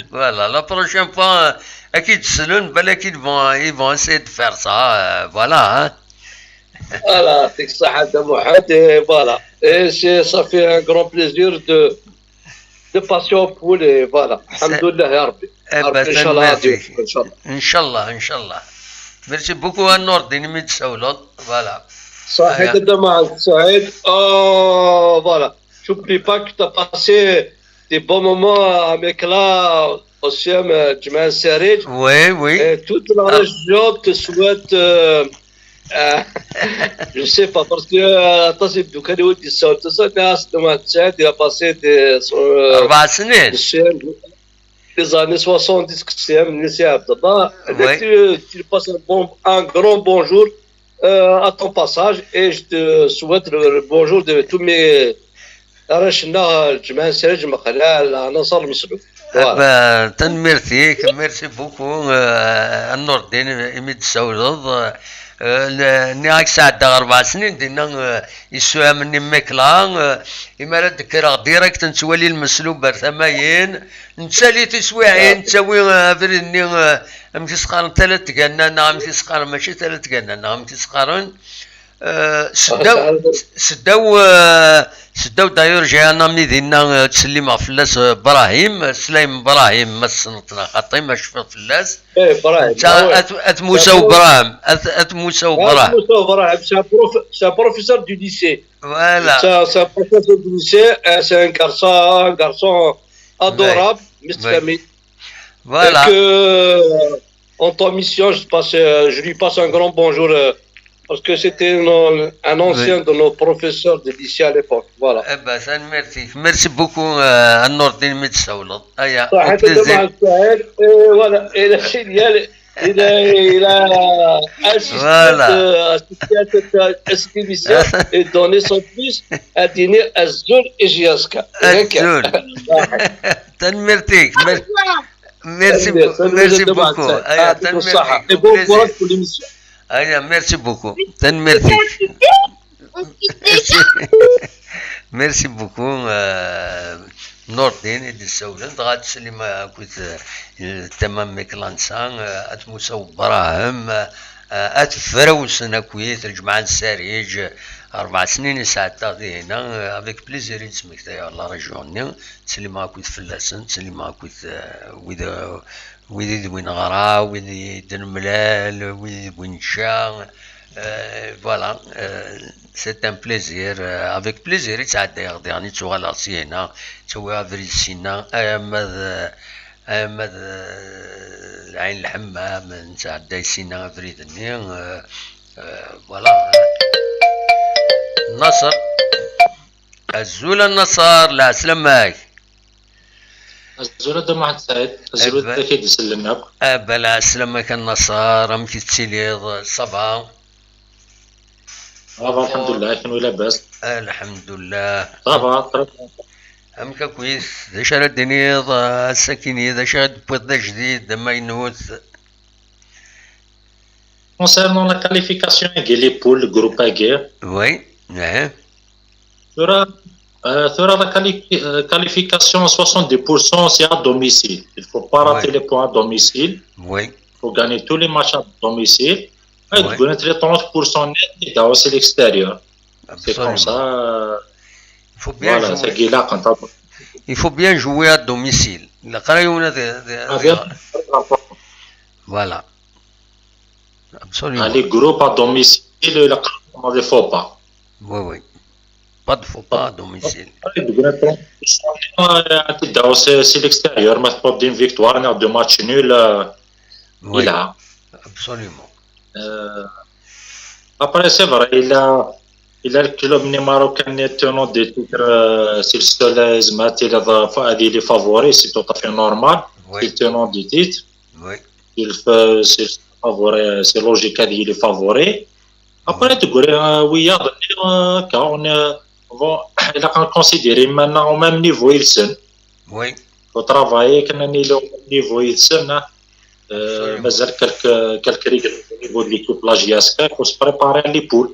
Voilà, la prochaine fois, à qui de Selon, ben, à qui de vont, ils vont essayer de faire ça. Euh, voilà, hein. Voilà, c'est ça, Mohamed, et voilà. Et c'est, ça fait un grand plaisir de, de passer au pool, et voilà. Alhamdoulilah, ya Rabbi. Eh ben, Inchallah, merci. Inchallah, Inchallah. Merci beaucoup à Nordine, Mitsaoulot. Voilà. صحيت الدمعة سعيد. Oh, voilà. J'oublie pas que tu as passé des bons moments avec la, au C M, euh, Djmaï Serij. Oui, oui. Et toute la région te souhaite, euh, euh, je sais pas, parce que, euh, attends, c'est du Khalid, ça, tout ça, mais à ce moment-là, il a passé des, euh, des C M, les années soixante-dix, que c'est un monsieur Abdallah. Oui. Tu, tu passes un, bon, un grand bonjour, euh, à ton passage, et je te souhaite le, le bonjour de tous mes arraches, Djmaï Serij, Maqlal, Nasser, Mslouf. Voilà. Ah ben, tanemmirt-ik, merci beaucoup, euh, à Nordine, imi d-tsawleḍ. Euh, nniɣ-ak sɛeddaɣ rebɛa snin dinna, euh, isuɛam-nni Mekla, euh, imi ara d-kkreɣ direct nettwali lmeslub ar tama-in, nettali tiswiɛin, nettawi, euh, abrid-nni, euh, amek i s-qqaren, tala tganna, neɣ amek i s-qqaren, mačči tala tganna, neɣ amek i s-qqaren, euh, seddaw, seddaw, euh, seddaw d'ailleurs, j'ai un ami dinna, euh, ttsellimeɣ fell-as, euh, Brahim, Sulaym Brahim, ma tessneḍ-t neɣ xaṭi, ma cfiɣ fell-as. Eh, Brahim, netta, ah ouais. At, at Musa Ubrahim, at, at Musa Ubrahim. Musa Ubrahim, c'est un prof-, c'est un professeur du lycée. Voilà. C'est un, c'est un professeur du lycée, euh, c'est un garçon, un garçon adorable, Mister Camille. Voilà. Et que, euh, en ton mission, je passe, euh, je lui passe un grand bonjour, euh, parce que c'était un, un ancien de nos professeurs de lycée à l'époque. Voilà. Eh ben, ça, merci. Merci beaucoup, euh, à Nordine Mitsawlot. Aya, au plaisir. Et voilà. Et la filiale, il a, il a assisté, voilà, euh, assisté à cette, euh, à cette émission et donné son plus à dîner à Zul et J S K. Azul. Tanemmirt-ik. Mer-, merci, merci beaucoup. Aya, tanemmirt-ik. Et bon courage pour l'émission. Aya, merci beaucoup. Tanemmirt-ik. Merci beaucoup, euh, Nordin i d-issawlen, dɣa ad teslim akked, euh, tama n Meklansa, euh, at Musa Ubrahim, euh, at Frawsen akkit, lǧemɛa n Sarij, rebɛa snin i sɛeddaɣ dihin, euh, avec plaisir i d-smektayeɣ la région-nni, ttsellimeɣ akkit fell-asen, ttsellimeɣ akkit, euh, wid, euh, wid i d-win ɣra, wid i d-nemlal, wid i d-win necca. Euh, voilà, euh, c'est un plaisir. Euh, avec plaisir i ttɛeddayeɣ diɣen, i ttuɣaleɣ syina, ttawiɣ abrid syina, arma d, arma d, euh, Lɛin Lḥemmam, nettɛedday syina abrid-nni. Euh, euh, voilà. Naṣer. Azul a Naṣer, lɛeslama-k. Azul a Dda Muḥend Saɛid, azul a wid i d-isellen akk. Aba lɛeslama-k a Naṣer, amek i tettiliḍ? Ça va? Ça va, lḥemdullah, kenwi labas? Lḥemdullah. Ça va, très bien. Amek akkit, d acu ara d-tiniḍ, euh, ass-akini, d acu ara d-tewwiḍ d ajdid, d amaynut? Concernant la qualification agi, les poules, groupe agi. Oui, ouais. Tura, euh, tura la quali-, euh, qualification, soixante-dix pour cent, c'est à domicile. Il faut pas rater les points à domicile. Oui. Il faut gagner tous les matchs à domicile. Et de gagner les trente pour cent net, c'est à l'extérieur. C'est comme ça, euh, il faut bien jouer. Il faut bien jouer à domicile. Voilà. Absolument. Ah, les groupes à domicile, il y a des faux pas. Oui, oui. Pas de faux pas à domicile. C'est, c'est l'extérieur, mais pas d'une victoire, on a deux matchs nuls, euh, oui, il a. Absolument. Euh, après, c'est vrai, il a, il a le club marocain tenant de titre, euh, c'est le seul, euh, il est favori, c'est tout à fait normal. Oui. C'est le tenant de titre. Oui. Il fait, c'est favori, c'est logique, il est favori. Après, tu vois, euh, oui, il y a, euh, quand on, euh, bon, il a considéré maintenant au même niveau, ils sont. Oui. Faut travailler, quand on est au même niveau, ils sont, hein. Euh, mais il y a quelques, quelques règles au niveau de l'équipe, la J S K, il faut se préparer à les poules.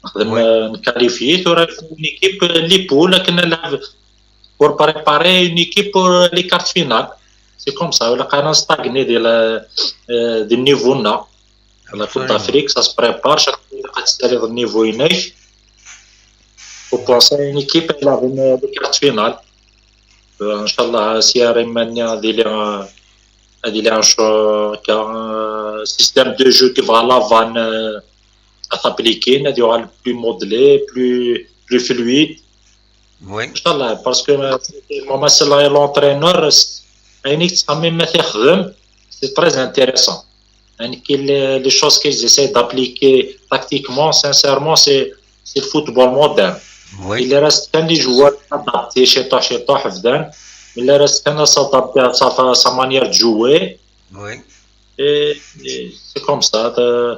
Nexdem, euh, nkalifyi, tura une équipe, euh, les poules, akken ad nlɛeb pour préparer une équipe pour les quarts de finale. C'est comme ça, wala qana nstagni di la, euh, di niveau-nneɣ. La Coupe d'Afrique, ça se prépare, chaque fois ad tessaliḍ niveau-inek. Pour penser à une équipe ad ilɛeb les quarts de finale. Euh, inchallah, si ar iman-nni ad iliɣ, euh, ad iliɣ un système de jeu qui va à l'avant, euh, ad t-appliquer, ad yuɣal plus modelé, plus, plus fluide. Oui. Inchallah, parce que, euh, ma selleɣ i l'entraîneur, ayen i yettxemmim ma t-ixdem, c'est très intéressant. Ayen ki les, les choses qu'ils essayent d'appliquer tactiquement, sincèrement, c'est, c'est le football moderne. Oui. Il reste kan les joueurs adaptés, ciṭuḥ ciṭuḥ bdan. Il reste kan à s'adapter à sa, sa manière de jouer. Oui. Et, et c'est comme ça. Euh,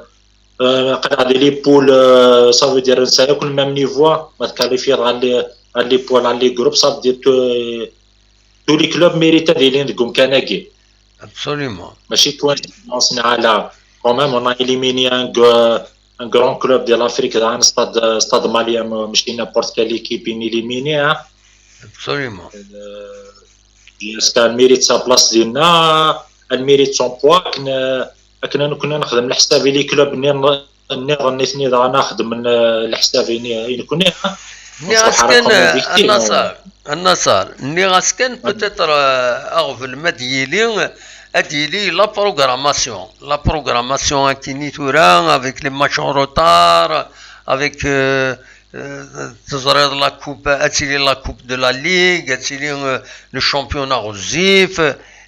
euh, les poules, euh, ça veut dire نسايا كل même niveau, ma tkalifyiḍ ɣer les, ɣer les poules, ɣer les groupes, ça veut dire que tous les clubs méritent ad ilin deg umkan-agi. Absolument. Mačči coïncidence, نعلا. Quand même, on a éliminé un, g- un grand club de l'Afrique, dans un stade, stade malien, ماشي n'importe quelle équipe, on éliminé, hein. Absolument. Euh, est-ce qu'elle mérite sa place dinna, elle mérite son poids, akken, akken ad nekni nexdem leḥsab i les clubs nniḍen nniḍen nitni daɣen ad xedmen, euh, leḥsab i, i nekni, hein. Nniɣ-as kan, euh, a Naṣer, a Naṣer, nniɣ-as kan peut-être, euh, aɣbel ma d-yili, ad d-yili la programmation. La programmation akkin i tura, avec les matchs en retard, avec, euh, euh, teẓriḍ la coupe, ad tili la coupe de la ligue, ad tili, euh, le championnat ɣezzif.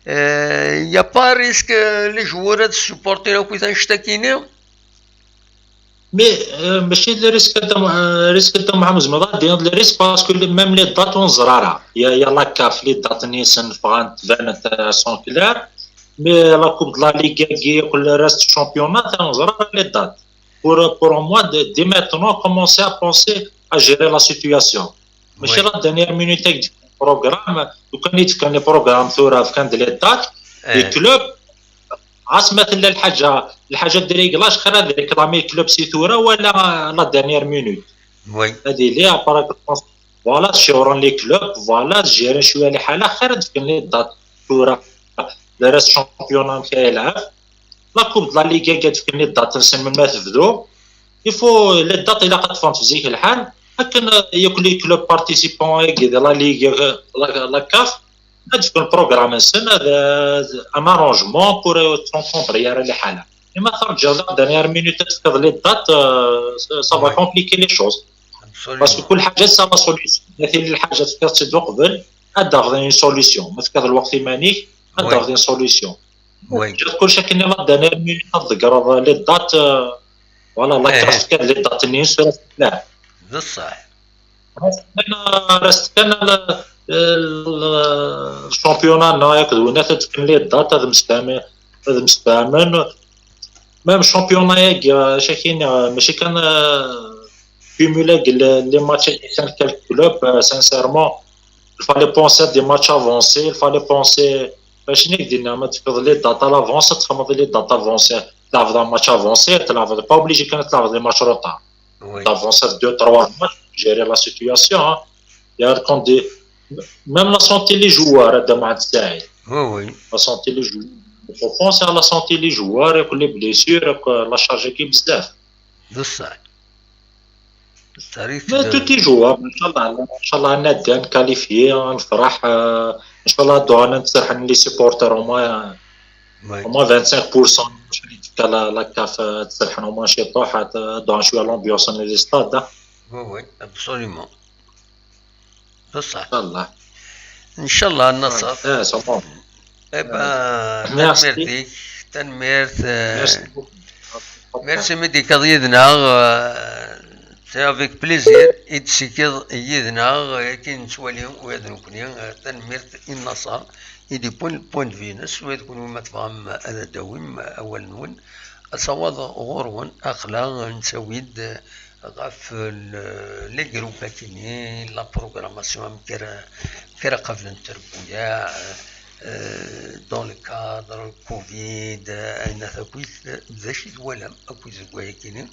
Euh, y a pas risque, euh, les joueurs ad supporter akk annect-akini? Mais, euh, mačči le risque de, euh, risque de Mohamed Zmeda, le risque parce que même les dates ur neẓri ara. Il y a, il y a la CAF, les dates-nni ffɣent, banent, euh, sont claires. Mais la Coupe de la Ligue, le reste du championnat, ur neẓri ara les dates. Pour, pour moi, de, dès maintenant, commencer à penser à gérer la situation. Mačči la dernière minute, avec le programme, quand il y a le programme, tura, quand les dates, les clubs, ɣas ma tella lḥaǧa, lḥaǧa de réglage, xir ad réclamer club si tura wala la dernière minute. Oui. Ad iliɣ, par exemple, voilà, ciwren les clubs, voilà, gérer cwiya lḥala, xir ad fken les dates tura. Le reste championnat amek ara yelɛeb. La Coupe de la Ligue ad fken les dates-nsen melmi ad tebdu. Il faut les dates, ilaq ad ffɣent zik lḥal. Akken, euh, yakk les clubs participants-agi de la Ligue, euh, la, la CAF, ad fken programme-nsen, ad, ad, un arrangement pour, euh, ur ttrencontrer ara lḥala. Mais ma terǧiḍ la dernière minute ad tefkeḍ les dates, euh, ça, ça va compliquer les choses. Parce que كل حاجة ça la solution. Ma tili lḥaǧa tefkiḍ-tt-id uqbel, ad d-taɣeḍ une solution. Ma tefkiḍ lweqt iman-ik, ad d-taɣeḍ une solution. Ǧǧiḍ kullec akken la dernière minute ad tḍeggreḍ les dates, euh, voilà, la CAF tefka-d les dates-nni, sura teflaɛ. D ṣṣeḥ. Reste kan, reste kan le, le championnat-nneɣ akked winat ad fken les dates, ad msefhamen, ad msefhamen. Même championnat-agi, euh, acu akka-nni, euh, mačči kan, euh, cumuler les, les matchs avec quelques clubs, euh, sincèrement, il fallait penser à des matchs avancés, il fallait penser, euh, acu i k-d-yenna, ma tefkeḍ les dates à l'avance, ad txedmeḍ les dates avancées, tleɛbeḍ un match avancé, tleɛbeḍ, pas obligé kan ad tleɛbeḍ les matchs retard. Oui. D'avancer deux, trois matchs, gérer la situation, hein. Il y a quand des, même la santé les joueurs, Adam Saïd. Oui, oui. La santé les joueurs. Je pense à la santé les joueurs, avec les blessures, avec la charge qui est بزاف. D ṣṣeḥ. Mais tout est jouable, inchallah, inchallah, ad nɛeddi, ad nkalifyi, ad nefreḥ, euh, inchallah, ad d-uɣalen ad d-serḥen les supporters, au moins, au moins vingt-cinq pour cent, la, la CAF, euh, ad d-serḥen au moins ciṭuḥ, ad, ad d-uɣalen cwiya l'ambiance n les stades, hein. Oui, oui, absolument. D ṣṣeḥ. Inchallah. Inchallah, a Naṣer. Eh, ça va. Eh ben, tanemmirt-ik, tanemmirt, euh, merci mi d-tekkaḍ yid-neɣ, euh, c'est avec plaisir i d-tekkiḍ yid-neɣ, euh, akken nettwali ula d nekkni, euh, tanemmirt i Naṣer, i d-yewwin point de vue-ines, ula d kenwi ma tebɣam ad d-tawim awal-nwen, asawaḍ ɣur-wen, aql-aɣ nettawi-d, euh, ɣef le, les groupes akini, la programmation, amek ara, amek ara qablen trebbuyaɛ, euh, euh, dans le cadre Covid, euh, ayen akk, d acu i twalam akk deg wayagi-nni?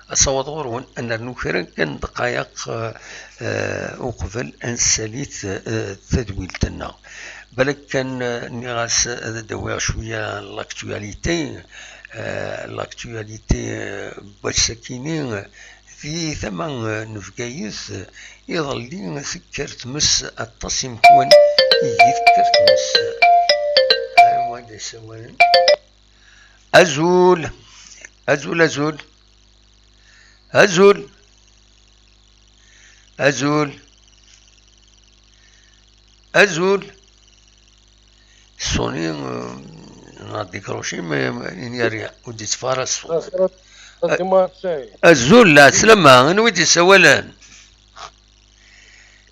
Ad sawaḍ ɣur-wen ad nernu kra kan ddqayeq, euh, uqbel ad nessalit, euh, tadwilt-nneɣ. Balak kan, euh, nniɣ-as ad d-awiɣ cwiya n l'actualité, euh, l'actualité, euh, n wass-akini, euh, di tama, euh, n Bgayet, euh, iḍelli tekker tmes aṭas imekwan, ihi tekker tmes. Anwa i d-isawalen? Azul! Azul, azul! Azul! Azul! Azul! Sony, euh, neɣ décroché, mais, mais il n'y a rien. Ur d-yetteffeɣ ara ṣṣut. Azul, lɛeslama, anwa i d-yessawalen?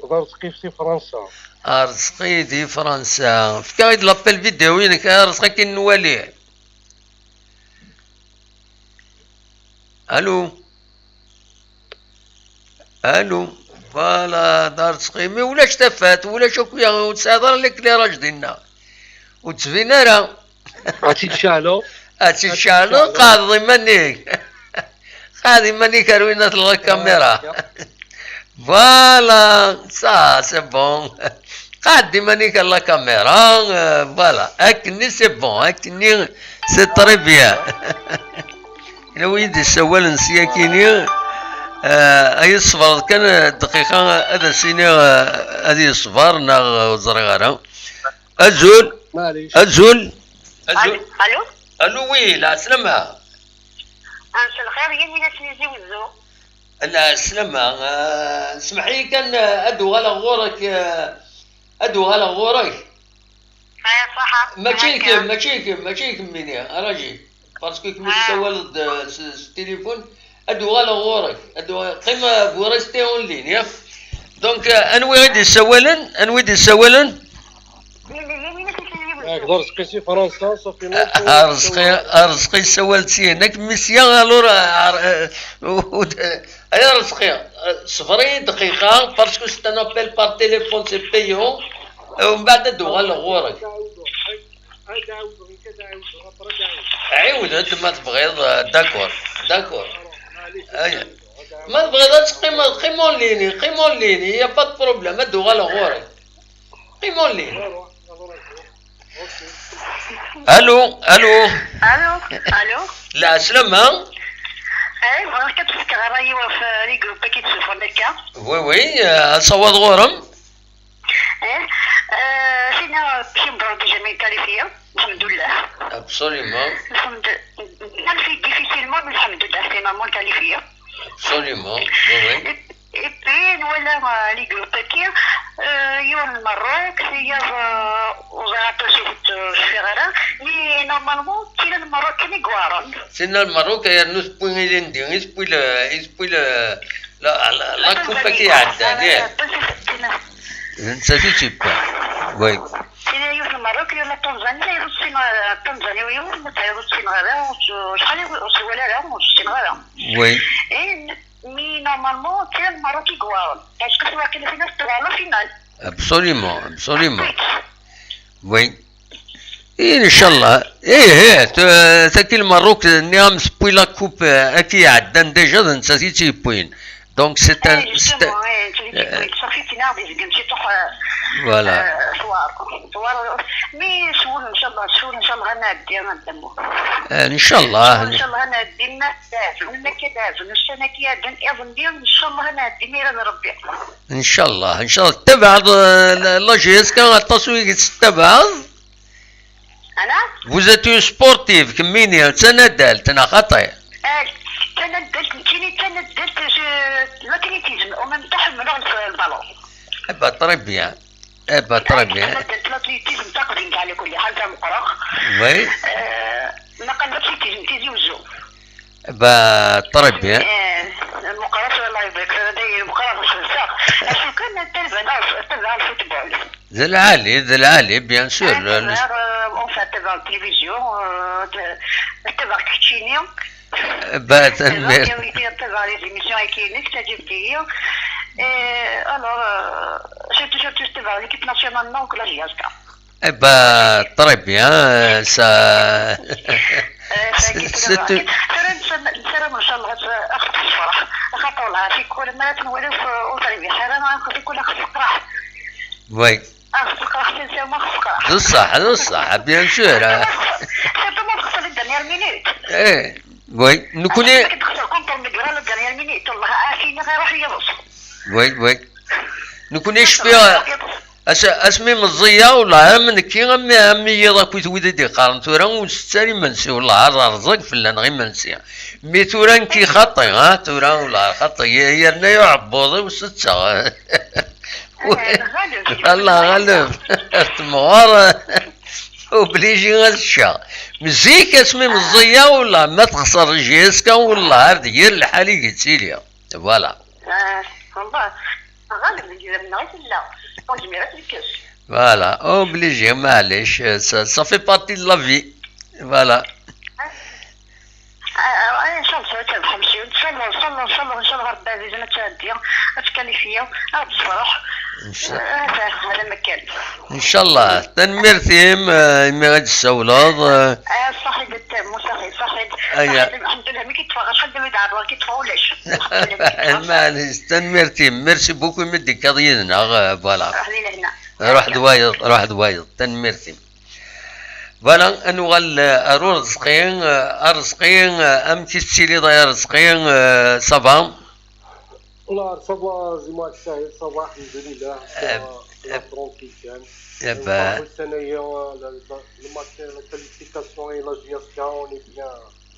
D Arezqi si Fransa. Arezqi di Fransa. Efk-aɣ-id l'appel vidéo-inek, a Arezqi, akken nwali. Allô? Allô? Voilà, d Arezqi. Mais ulac tafat, ulac akk, ur tesɛiḍ ara l'éclairage dinna. Ur d-tbin ara. Ad tt-id-ceɛleɣ. Ad tt-id-ceɛleɣ, qɛed iman-ik. Qɛed iman-ik ar winna la caméra. Voilà, ça, c'est bon. Qɛed iman-ik ar la caméra, euh, voilà. Akkenni, c'est bon, akkenni, c'est très bien. Ila wi d-issawalen s yakini, euh, ay ṣebreḍ kan, euh, dqiqa, ad as-iniɣ, euh, ad yeṣber neɣ, euh, ur ẓriɣ ara. Azul. Maɛlic. Azul. Azul. Allô? Allô, oui, lɛeslama. Ah, مساء الخير, Yamina si Tizi Wezzu. Lɛeslama, ah, semmeḥ-iyi kan, ah, ad uɣaleɣ ɣur-k, ah, ad uɣaleɣ ɣur-k. Aya ṣaḥa. Mačči kemm, mačči kemm, mačči kemmini, raji. Parce que kemm tessawaleḍ-d, ah, s, s téléphone. Ad uɣaleɣ ɣur-k. Ad uɣaleɣ. Qqim, ah, vous restez en ligne, ya. Donc, euh, anwi i d-issawalen? Anwi i d-issawalen? Nekk d Arezqi si Fransa, ça fait longtemps. Arezqi, Arezqi yessawal-d syin. Nekk mmi sya, alors, euh, euh, ay Arezqi, euh, ṣber-iyi dqiqa, parce que c'est un appel par téléphone, c'est payant. Euh, umbeɛd ad uɣaleɣ ɣur-k. Ɛiwed-d ma tebɣiḍ, euh, d'accord, d'accord. Aya. Ma tebɣiḍ ad teqqimeḍ, qqim en ligne, qqim en ligne, y a pas de problème, ad uɣaleɣ ɣur-k. Qqim en ligne. Allô, allô. Allô, allô. Lɛeslama. Eh, bɣiɣ kan ad d-fkeɣ ṛṛay-iw ɣef, euh, les groupes-agi d-ssufɣen akka. Oui, oui, euh, ad sawaḍ ɣur-m. Eh, eh, tina, Kimber déjà qualifié, الحمد لله. Absolument. الحمد لله. Difficilement, mais الحمد لله, finalement qualifié. Absolument, oui, oui. Et, et puis, voilà, euh, les groupes-agi, euh, yiwen n Lmerruk, tiyaḍ, euh, ur ẓriɣ aṭas ur t-, ur cfiɣ ara, mais normalement, d tin n Lmerruk kan i iweɛren. Tin n Lmerruk, yernu tewwi ilindi, i tewwi le, i tewwi le, la, la, la coupe-agi iɛeddan, eh. D nettat i tt-yewwin. Oui. Tin yiwet n Lmerruk, yiwet n Tanzanie, tayeḍ ur ssineɣ ara, Tanzanie, yiwet n tayeḍ ur ssineɣ ara, ur tt-, acḥal i ur tt-wala ara, ur tt-ssineɣ ara. Oui. Eh, mais normalement, d tin n Lmerruk i iweɛren. Parce que waqila tin-a tettwaɛer la finale. Absolument, absolument. Oui. Inchallah. Ih, ih, t-, tagi Lmerruk, nniɣ-am, tewwi la coupe, euh, agi iɛeddan déjà, d nettat i tt-yewwin. Donc, c'est un, eh, c'est un, justement, eh, c'est l'équipe, euh, صافي, tina, des games, c'est tout, euh, voilà. Euh, soir, soir, mais soir, inchallah, soir, inchallah, غنعدي, غندمو. آه، إن شاء الله. إن شاء الله غنعدي، ما كداز، ما كداز، السنة كي عدن، إظن بيهم، إن شاء الله غنعدي، ميرا ربي. إن شاء الله، إن شاء الله. تبع، آه، la, la J S K, aṭas wigi tettabaɛeḍ. أنا؟ Vous êtes une sportive, kemmini, d tanadalt, neɣ xaṭi? آه، tanadalt, nekkini tanadalt, je, l'athlétisme, en même temps, ḥemmleɣ le ballon. Eh ben, très bien. Eh ben, très bien. Tanadalt, l'athlétisme, taqdimt على كل حال, tameqqreɣ. Oui. آه، نقل l'athlétisme, Tizi Wezzu. Eh ben, très bien. آه، meqqreɣ, الله يبارك, داير meqqreɣ, نسلساغ. Acu kan, tabaɛeɣ, tabaɛeɣ الفوتبول. D lɛali, d lɛali, bien sûr. Ah, le, le tabaɛeɣ, euh, enfin, tabaɛeɣ التلفزيون, euh, t-, tabaɛeɣ keččini. Bah, tanemmirt. Tabaɛeɣ les émissions-agi-inek, teɛǧeb-iyi. Et alors, euh, surtout, surtout, tabaɛeɣ l'équipe nationale, donc, la J S K. Eh ben, très bien, euh, ça. C'est tout. Tura nessaram, nessaram, إن شاء الله, ad, ad ɣ-tessefreḥ. Axaṭer, والله, في كل مرة نولي في أوتريا، حنا ما نقول لك ولا خص تقرح. Oui. آه، خص تقرح، sincèrement خص تقرح. بصح، بصح، bien sûr. Surtout ما تخسر la dernière minute. Eh, oui. نكوني كي تخسر contre المقرا la dernière minute، والله عافيني غير روح يغوص. Oui, oui. نكوني شفيها. As-, asmi meẓẓiyeɣ, wellah, am nekki, am, am yiḍ akkit wid i d-iqqaren tura, ur nsett ara imensi, wellah, ar rẓag fell-aneɣ imensi. Mi tura nekki xaṭi, ha, tura, wellah, xaṭi, y-, yerna uɛebbuḍ-iw setteɣ. Allah ɣaleb. Temɣer, obligé ad ččeɣ. Zik asmi meẓẓiyeɣ, wellah, ma texṣer J S K, wellah, ar d yir lḥal i yettili. Voilà. Ah, والله. غالب الجبن نغير في الله. ونجميرات الكاس. Voilà, obligé, معليش, ça, ça fait partie de la vie. Voilà. آه، آه، آه، إن شاء الله تعالى خمسين. إن شاء الله، إن شاء الله، إن شاء الله، إن شاء الله ربي عزيز، أنا تعدي. أتكالي فيا. آه، بصراحة. إن شاء آه، هذا، هذا ما كان. إن شاء الله. Tanemmirt-im, euh, imi ad d-tessawleḍ, euh. آه، صاحب التام، صاحب، صاحب. Aya. صاحب، الحمد لله، ملي كيتفرج، الحمد لله، دابا كيتفرج ولاش. الحمد لله، كيتفرج. معليش, tanemmirt-im. Merci beaucoup imi d-tekkaḍ yid-neɣ, euh, voilà. أهلي لهنا. Ruḥ d wayeḍ, ruḥ d wayeḍ. Tanemmirt-im. Voilà, ad nuɣal, euh, ar Urezqi, euh, Arezqi, euh, amek i tettiliḍ ay Arezqi, euh, ça va? Là, ça va, زعما الساهل, ça va, الحمد لله, ça va, ça va, tranquille كان. Eh ben. Nferḥ ussan-aya, la, la, le match, la qualification et la J S K, on est bien.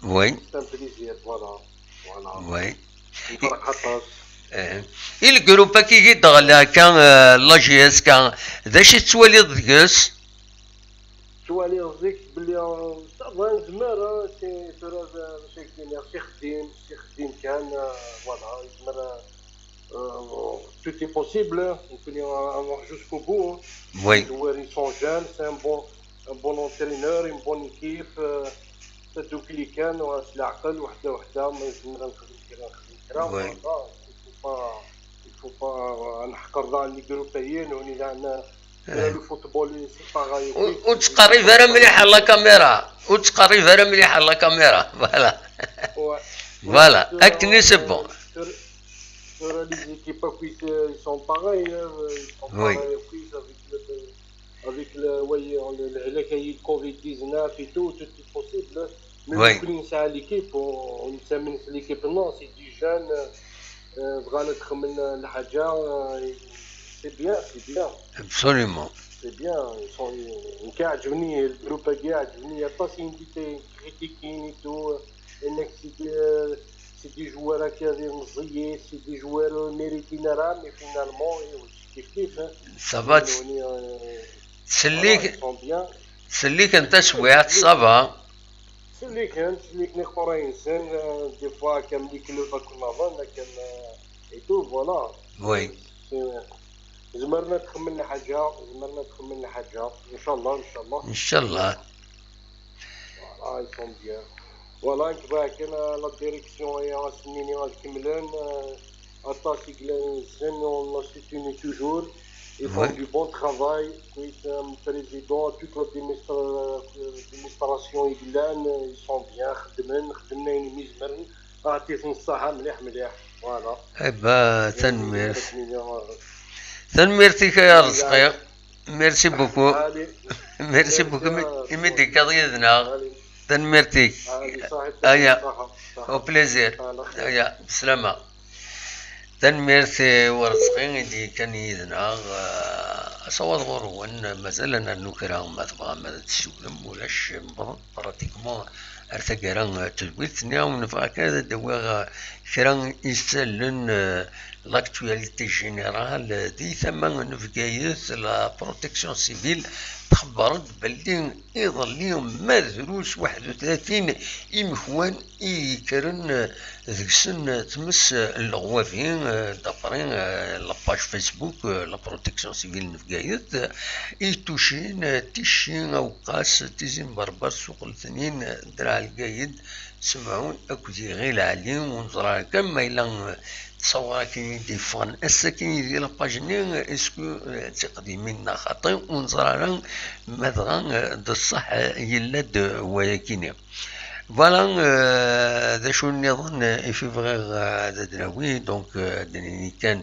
Oui. C'est un plaisir, voilà. Voilà. Oui. Nferḥ aṭas. Eh. I le groupe-agi i d-ɣla akka, euh, la J S K, d acu i tettwaliḍ deg-s? Ttwaliɣ zik belli, euh, ça va, nezmer, hein, c'est, tura, euh, c'est, c'est xeddim, c'est xeddim kan, euh, voilà, nezmer, euh, Euh, tout est possible, hein. On peut aller, euh, jusqu'au bout, hein. Oui. Les joueurs, ils sont jeunes, c'est un bon, un bon entraîneur, une bonne équipe, euh, ça doit cliquer, hein, c'est la gueule, وحدة وحدة, mais je me rends compte que, que, que, oui. Voilà, il faut pas, il faut pas, euh, نحقر les groupes, on est là, on a, euh, le football, c'est pareil. Ur, ur ttqerrib ara mliḥ ɣer la caméra. Ur ttqerrib ara mliḥ ɣer la caméra. Voilà. Ouais. Voilà. Akken i, c'est bon. Sur, sur les équipes, ils sont pareils, hein, ils sont pareils, oui, avec le, avec le, ouais, le, le, le, le covid dix-neuf et tout, tout est possible, hein. Mais oui, nekkni nesɛa l'équipe, on, on s'amène l'équipe, non, c'est des jeunes, euh, بغانا ندخل من الحاجة, euh, c'est bien, c'est bien. Absolument. C'est bien, ils sont, كاع عجبني, le groupe كاع عجبني, aṭas i critiquer et tout, et nekkni, euh, c'est des joueurs هكا مزيين, c'est des joueurs mérités, mais finalement, كيف كيف, hein. Ça va, تسليك, voilà, ils sont bien. تسليك انت شوية, ça va. تسليك انت, تسليك نقطة ينسان, des fois كان les clubs كنا ظن كان, et tout, voilà. Oui. C'est, زمرنا تخملنا حاجة, زمرنا تخملنا حاجة. إن شاء الله, إن شاء الله. إن شاء الله. Voilà, ils sont bien. Voilà, نكبر كان la direction هي سنيني غاد كملان, euh, aṭas i yellan, on a soutenu toujours. Ils font, oui, du bon travail. Puis, euh, président, toute l'administra-, l'administration i yellan, euh, ils sont bien, خدمن, خدمنا يعني مزمرن. أعطيتهم الصحة, مليح, مليح. Voilà. Eh ben, tanemmirt. Tanemmirt-ik ay Arezqi. Merci beaucoup. Merci beaucoup imi, imi d-tekkaḍ yid-neɣ. Tanemmirt-ik. Aya, au plaisir. Aya, beslama. Tanemmirt i Urezqi i d-yekkan yid-neɣ. Eh, asawaḍ ɣur-wen, mazal ad nernu kra, ma tebɣam ad tessiwlem, ulac, pratiquement, ar taggara n tedwilt-nni, awen-, nebɣa kan ad d-awiɣ, eh, kra isallen, eh, l'actualité générale, eh, di tama n Bgayet, la protection civile txebber-d belli iḍelli ma drus waḥed u tlatin imekwan i yekkren, eh, deg-sen tmes n leɣwabi, eh, d'après, eh, la page Facebook, eh, la protection civile n Bgayet, eh, i tucin, eh, Ticci, Awqas, Tizi n Berber, Suq Letnin, eh, Draɛ Lgayed, Semɛun akked Yiɣil Ɛli, ur neẓri ara kan ma yella, eh, ttṣawar akken i d-yeffɣen ass-agi di la page-nni, est-ce que, eh, d tiqdimin neɣ xaṭi, ur neẓri ara ma dɣa, eh, d ṣṣeḥ, eh, yella-d, eh, wayagi-nni. Voilà, eh, d acu nniḍen, eh, i fi bɣiɣ, eh, ad d-nawi, donc, eh, ad d-nini kan,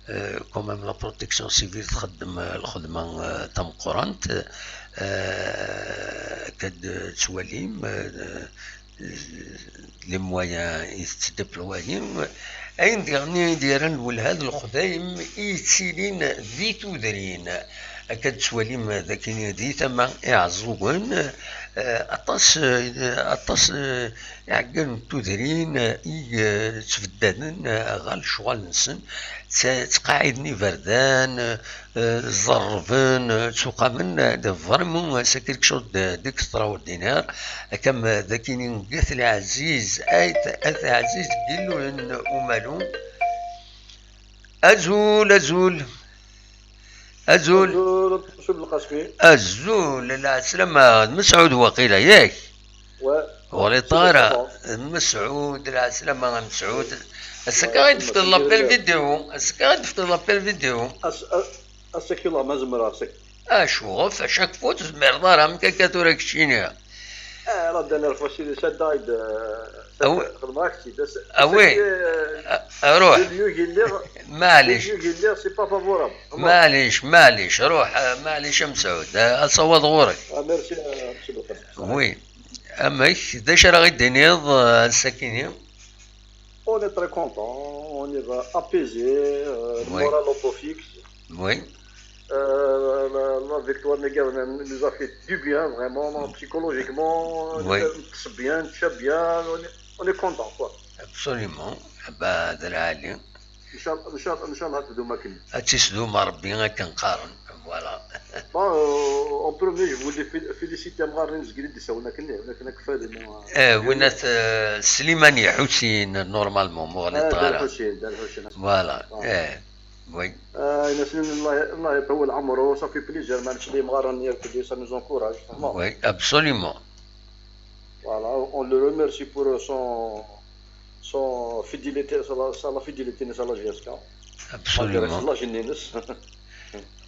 eh, quand même la protection civile txeddem, eh, lxedma, eh, tameqqrant, eh, akka d-tettwalim, eh, les moyens i tettdeployim, ayen diɣen i d-yerran lwelha d lexdayem i yettilin di tudrin. Akka d-tettwalim dagi di tama Iɛeẓẓugen, eh, aṭas, eh, aṭas, eh, iɛeggalen n tudrin, eh, i, eh, ttbeddaden, eh, ɣer lecɣal-nsen, tt-, ttqaɛiden iberdan, eh, ẓerrben, eh, ttuqamen, eh, d vraiment, eh, c'est quelque chose de, d'extraordinaire. Akka, eh, d akini n At Lɛaziz, At, At Lɛaziz Gillu n Umalu. Azul, azul. Azul. Azul, At Lqasmi. Azul, lɛeslama, d Mesɛud waqila, yak? Wa-, Ur ɣliṭ ara. D Mesɛud, lɛeslama a Mesɛud. Ass-agi i d-tefkiḍ l'appel vidéo. Ass-agi i d-tefkiḍ l'appel vidéo. Ass-, a-, ass-agi la ma zemreɣ, ass-agi. Acuɣef, à chaque fois ur tezmireḍ ara, am akka tura keččini. Eh, la dernière fois, c'est, c'est Daïd, euh, Ah oui. Xedmeɣ-ak-tt-id. Ass-, Ah oui. Ass-agi, euh, Ah, ruḥ. Le lieu i lliɣ, Maɛlic. Le lieu i lliɣ, c'est pas favorable. Maɛlic, maɛlic, ruḥ, eh, maɛlic a Mesɛud, eh, ad taweḍ ɣur-k. Ah, merci, euh, monsieur le président. Oui. Amek, d acu ara ɣ-d-tiniḍ, eh, ass-akini? On est très content, on est apaisé, euh, Oui. Moral au beau fixe. Oui. Euh, la, la victoire nous a fait du bien, vraiment, psychologiquement, Oui. On est bien, très bien, on est, on est content, quoi. Absolument. Bah, d lɛali. Inchallah, inchallah, inchallah, tdum akken. Ad tisdum Rebbi akken qqaren. Voilà. Bon, euh, en premier, je voulais fél-, féliciter amɣar n Zgri d-isawlen akken, akken akfad, non, euh, Eh, winat, eh, Slimani Ḥusin, normalement, muɣli Ah, tɣara. Dal Ḥusin, Dal Ḥusin. Voilà. Bon. Eh, oui. Euh, Nasrin, Allah, Allah يطول عمره, ça fait plaisir, même si les amɣar n Irkudi, ça nous encourage, vraiment. Oui, absolument. Voilà, on le remercie pour son, son fidélité, sa, sa, la fidélité à la J S K. Absolument. Malgré l'âge-nnes.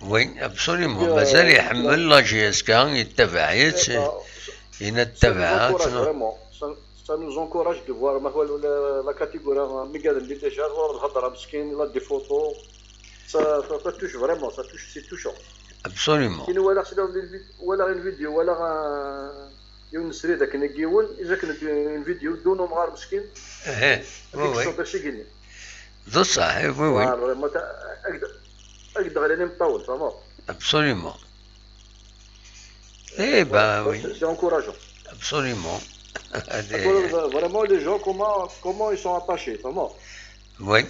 Oui, absolument. Mazal iḥemmel la J S K, yettabaɛ-itt, yenna ttabaɛeɣ-tt. Ça nous encourage vraiment. Ça, ça nous encourage de voir ma هو la, la catégorie, mi gad déjà, ur lhedra meskin, il a des photos. Ça, ça, ça touche vraiment, ça touche, c'est touchant. Absolument. Kien walaɣ, walaɣ une vidéo, walaɣ un, yiwen n srid akken i yiwen, is akken une vidéo d'un homme meskin. Eh, oui, oui. D ṣṣeḥ, oui, oui. Vraiment, ta-, ak-, ak-d-ɣlin imeṭṭawen, tfehmeḍ? Absolument. Eh, bah, oui. C'est encourageant. Absolument. Vraiment, les gens, comment, comment ils sont attachés, tfehmeḍ? Oui.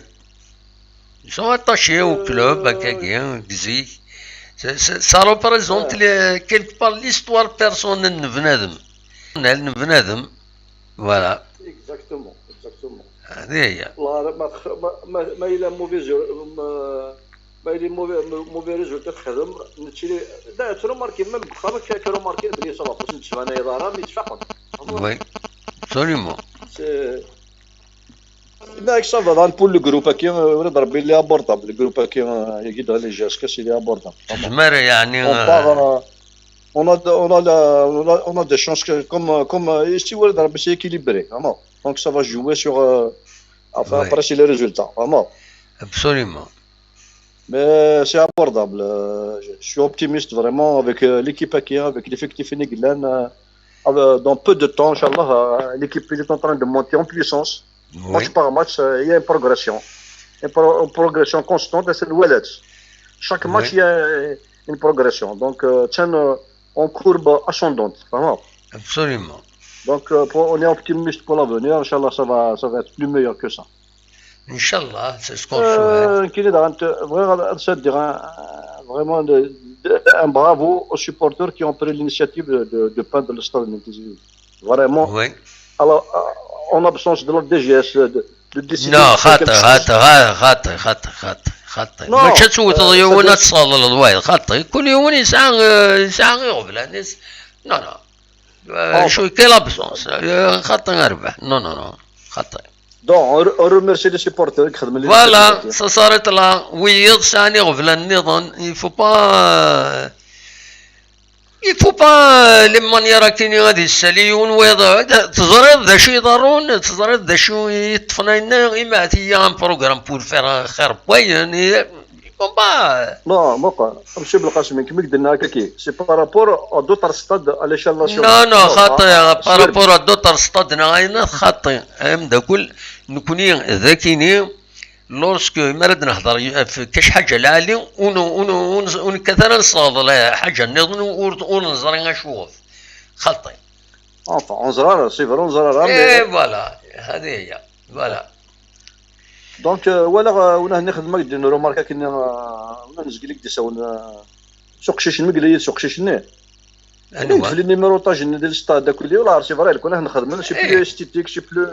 Ils sont attachés au club, euh, akkagi, deg zik. Ça, ça, ça représente, ouais, les, quelque part l'histoire personnelle n bnadem. N bnadem. Voilà. Exactement, exactement. هذه هي. والله ما تخ-، ما، ما، ما إلا mauvais jeu-، ما، ما إلا mauvais، mauvais résultat تخدم، نتشري، لا، تروماركي، même بخارج كي، كروماركي، بلي صافا، باش نتشفى أنا إذا راه يتفاقم. Oui, absolument. C'est، لا، ça va, pour le groupe, كي، ولد ربي اللي abordable، le groupe, كي، يقدر les gestes, c'est les abordable. تزمر يعني، On part, euh, euh, on a de, on a la, on a, on a des chances que, comme, comme, euh, ici, ولد ربي c'est équilibré, vraiment. Donc ça va jouer sur, euh, enfin, ouais, après, c'est les résultats, vraiment. Absolument. Mais c'est abordable. Euh, je, je suis optimiste vraiment avec, euh, l'équipe qui est, avec l'effectif Niglan. Euh, euh, dans peu de temps, Inch'Allah, euh, l'équipe est en train de monter en puissance. Oui. Match par match, euh, il y a une progression. Une pro-, une progression constante, et c'est le Wellet. Chaque match, oui, il y a une progression. Donc, euh, tiens, euh, en courbe ascendante, vraiment. Absolument. Donc, euh, pour, on est optimiste pour l'avenir. Inch'Allah, ça va, ça va être plus meilleur que ça. Inch'Allah, c'est ce qu'on souhaite. Euh, كاين إذا غنت-، بغيت غنسد، غن-، vraiment de, de, un bravo aux supporters qui ont pris l'initiative de, de, de peindre le stade. Vraiment. Oui. Alors, euh, en absence de la D G S, de, de décider. Non, de faire خاطر، quelque chose. خاطر، خاطر، خاطر، خاطر، خاطر. Non, ماشي تسوت، euh, يوم ça dé-، تصلي الضوايا، خاطر. كل يوم يسعى، يسعى يغبل. Non, non. Acu, quelle absence? Xaṭi a Rabaḥ. Non, non, non. Xaṭi. Donc, on, on remercie les supporters qui xedmen les... Voilà, ça s'arrête là. Wiyiḍ sɛan iɣeblan nniḍen. Il faut pas, euh, il faut pas, euh, les manières akini ad yessali yiwen wiyeḍ. Teẓriḍ d acu iḍerrun, teẓriḍ d acu yeṭṭfen ayenna, imi ahat il y a un programme pour faire, euh, xir n wayen. Bon, bah. Non, muqel. Amsi Belqasem, nekk mi k-d-nniɣ akka ki, c'est par rapport à d'autres stades à l'échelle nationale. Non, non, xaṭi, par rapport à d'autres stades neɣ ayen, xaṭi. Ay ameddakel, nekni d akini, lorsque, mi ara d-nehder ɣef kac ḥaǧa lɛali, ur n-, ur n-, ur n-, ur nekkat ara nesseɣḍel ḥaǧa nniḍen, ur, ur neẓri acuɣef. Xaṭi. Enfin, ur neẓri ara, c'est vrai, ur neẓri ara, mais... Eh, voilà, هذه هي. Voilà. Donc, euh, walaɣ, euh, win ahen nexdem ak-d une remarque akken, euh, win nezgel i k-d-isawen, euh, s uqcic-nni, mi yella yid-s uqcic-nni. Anwa? Yegfel numérotage-nni di l'stade akk-, wala, c'est vrai, lkun ahen xedmen, c'est plus esthétique, c'est plus,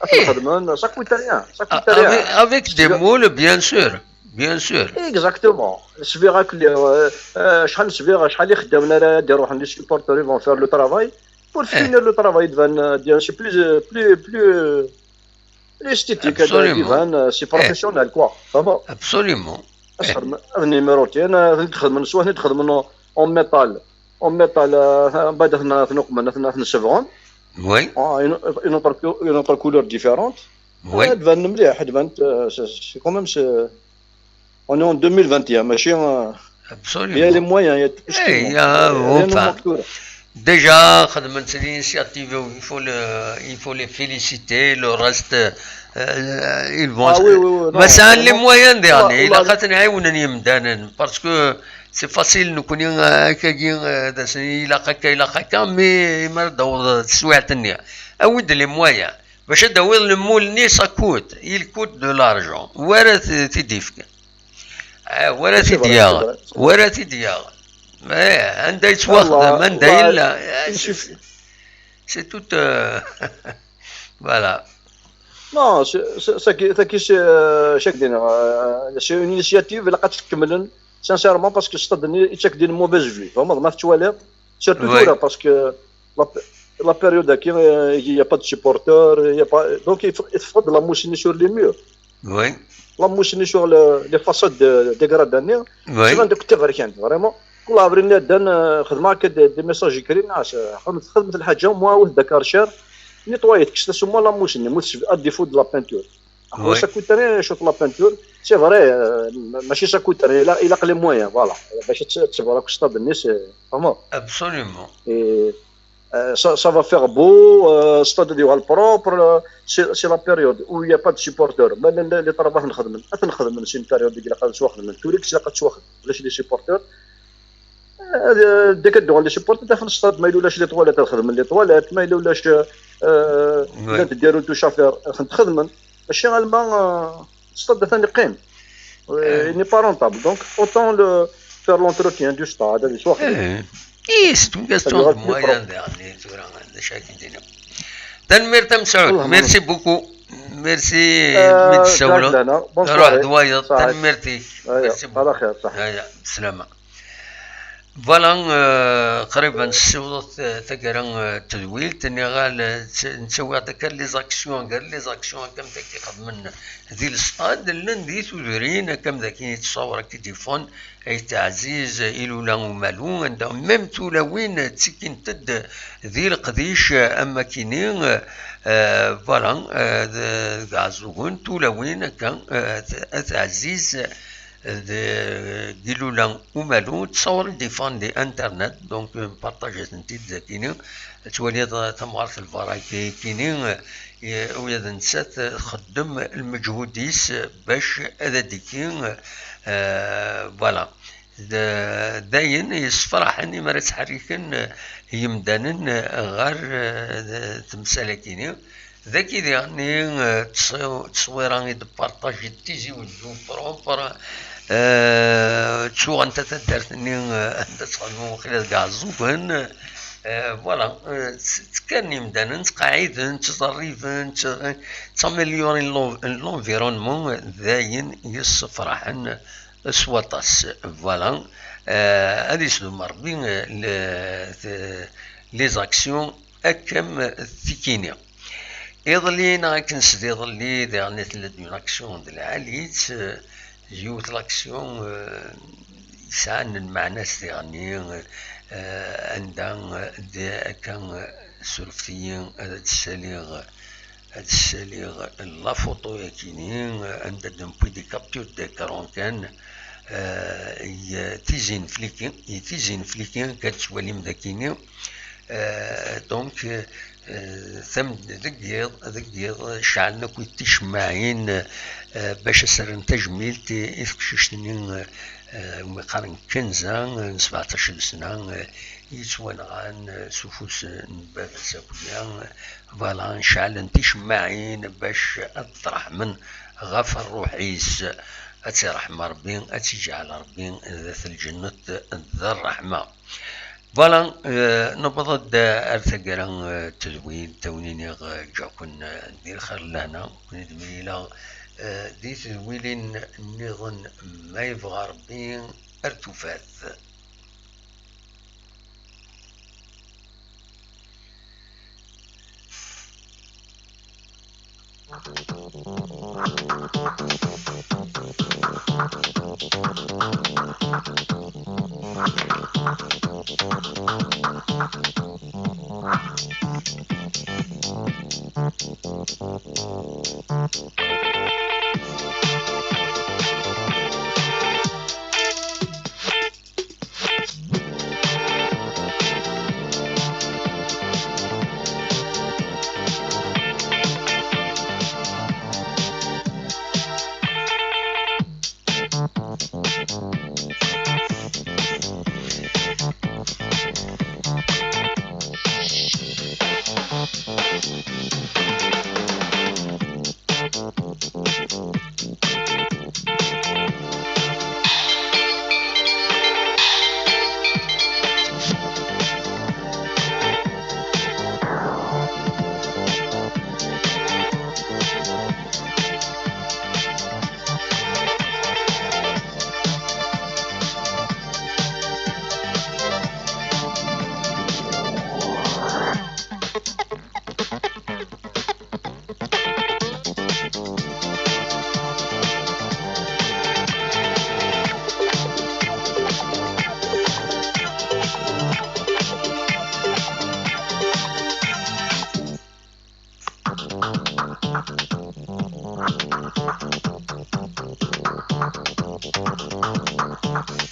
ahen xedmen, ça coûte rien, ça coûte rien. Avec, avec des moules, bien sûr, bien sûr. Exactement. Sbiɣ akk-, euh, euh, acḥal n sbiɣ, acḥal ixeddamen ara d-iruḥen, les supporters, ils vont faire le travail. Pour finir le travail, d-iban, euh, c'est plus, euh, plus, plus, euh, plus esthétique, d-iban, euh, c'est professionnel, quoi. Tfehmeḍ? Absolument. Ad numérotin, euh, ad ten-id-xedmen, soit ad ten-id-xedmen en, en métal, en métal, euh, mbaɛd ad ten-, ad ten-uqmen, ad ten-, ad ten-sebɣen. Oui. Ah, une, une autre cou-, une autre couleur différente. Oui. Euh, d-iban mliḥ, d-iban, euh, c'est, c'est quand même, c'est, on est en deux mille vingt et un, mačči, euh, il y a les moyens, il y a tout ce qu'il faut. Absolument. Eh, il y a, euh, rien ne manque. Déjà, xedmen-tt l'initiative, il faut le, il faut les féliciter, le reste, euh, ils vont... Ah oui, oui, oui, non, vraiment. Ma sɛan les moyens, daɣen, ilaq ad ten-ɛiwnen yemdanen, parce que c'est facile, nekni, euh, akkagi, euh, d asen, ilaq akka, ilaq akka, mais mi ara d-taweḍ teswiɛt-nni, awi-d les moyens. Bac ad d-tawiḍ le moule-nni, ça coûte, il coûte de l'argent. Wi ara t-, t-id-yefken? Ah, wi ara t-id-yaɣen? Wi ara t-id-yaɣen? Eh, anda yettwaxdam, anda yella? Eh, c'est, c'est tout, euh, voilà. Non, c'est, c'est, c'est, c'est, c'est, euh, c'est une initiative, ilaq ad tt-kemmlen, sincèrement, parce que stade-nni yettak-d une mauvaise vue. Vraiment, ma tettwaliḍ, surtout tura, parce que la, la période-agi, euh, il y a pas de supporters, il y a pas, donc il faut, il faut de la mousse sur les murs. Oui. La mousse sur le, les façades de, dégradées, oui. C'est un truc très, vraiment. Kul avril-nni iɛeddan, euh, xedmeɣ akka des, des messages écrits, nniɣ-as, euh, xedmet, xedmet lḥaǧa, moi, ur d-akka cher, nettoyez, kkset-as au moins la mousse-nni, à défaut de la peinture. Oui. Ça coûte rien, je trouve, la peinture. C'est vrai, euh, ma-, mačči ça coûte rien, ilaq, ilaq les moyens, voilà. Bac ad t-, ad tṣebber akk stade-nni, c'est, vraiment. Absolument. Et, euh, ça, ça va faire beau, euh, stade ad yuɣal propre, euh, c'est, c'est la période où il y a pas de supporters. Ma les, les, les travaux ad ten-xedmen, ad ten-xedmen, c'est une période i ilaq ad ttwaxedmen. Tura i ilaq ad ttwaxedmen, ulac les supporters. Ad, deg ad d-uɣalen les supporters, ad afen stade, ma yella ulac les toilettes, ad xedmen les toilettes, ma yella ulac, euh, llant des routes de chauffeur, ad tent-xedmen. Mačči alma, euh, stade atan yeqqim. Euh, il n'est pas rentable. Donc, autant le, faire l'entretien du stade, ad yettwaxdem. Eh, c'est une question de moyens, daɣen, tura, d acu ara k-id-iniɣ. Tanemmirt a Mesɛud, merci beaucoup. Merci, euh, mi d-tsawleḍ. Ruḥ d wayeḍ, tanemmirt-ik. Merci beaucoup. Ala xir, ṣaḥ. Aya, bslama. Voilà, euh, qrib ad nessiweḍ t-, taggara, euh, n tedwilt, nniɣ-ak, euh, tt-, nettawi-d akka les actions, gar les actions akka am taki xedmen di lestad, llan di tudrin, akka am daki yettṣawar akka i d-yeffɣen, Ayt Ɛziz, Ilula Umalu, anda même tulawin ttikkint-d di leqdic, am akini, euh, voilà, euh, d-, deg Ɛeẓẓugen, tulawin akka, euh, Ayt Ɛziz, d-, Ilula Umalu, ttṣawar i d-yeffɣen di internet, donc, euh, partaget-tent-id d akini, ad twaliḍ tamɣart n lbaraka akini, euh, ula d nettat txeddem lmeǧhud-is bac ad d-tiki, euh, voilà. D-, d ayen yessefraḥen imi ara ttḥerriken yimdanen ɣer, eh, temsal-agi-nni. Dagi diɣen, eh, ttṣi-, ttṣwira i d-partaji d Tizi Wezzu propre, eh, ttuɣen ta taddart-nni, eh, anda ttxedmen waqila deg Ɛeẓẓugen. Eh, voilà, eh, tt-, ttekkaren yimdanen, ttqeɛɛiden, ttẓerriben, tt-, ttamelyorin l'en-, l'environnement, d ayen yessefraḥen s waṭas. Voilà. Euh, ad yesdum Rebbi, euh, le, te-, Les actions akka am tikini. Iḍelli neɣ akken s d iḍelli, diɣen tella-d une action d lɛali-tt, yiwet l'action, eh, yesɛan lmeɛna-s diɣenni, eh, anda, eh, d akka, eh, surfet-iyi ad d-ssaliɣ, ad d-ssaliɣ la photo-yakini, eh, anda d-newwi des captures d'écran kan, eh, i Tizi n Fliki, i Tizi n Fliki, akka tettwalim dakini, eh, donc, eh, tam-, deg yiḍ, deg yiḍ, ceɛlen akk ticemmaɛin, eh, bac ad s-rren tajmilt i, i teqcict-nni, eh, umi qqaren Kenza, eh, n sebɛeṭṭac n sna, eh, yettwanɣan, eh, s ufus n baba-s akk-ya. Voilà, ceɛlen ticemmaɛin bac ad t-ṛeḥmen ɣef ṛṛuḥ-is. Ad tt-iṛeḥm Ṛebbi, ad tt-iǧɛel Ṛebbi d at lǧennet d ṛṛeḥma. Voilà, eh, newweḍ-d ar taggara, eh, n tedwilt, a wen-iniɣ, eh, ǧǧiɣ-ken, eh, di lxir d lehna, ken-id-mlileɣ, eh, di tedwilin nniḍen, ma yebɣa Ṛebbi, ar tufat.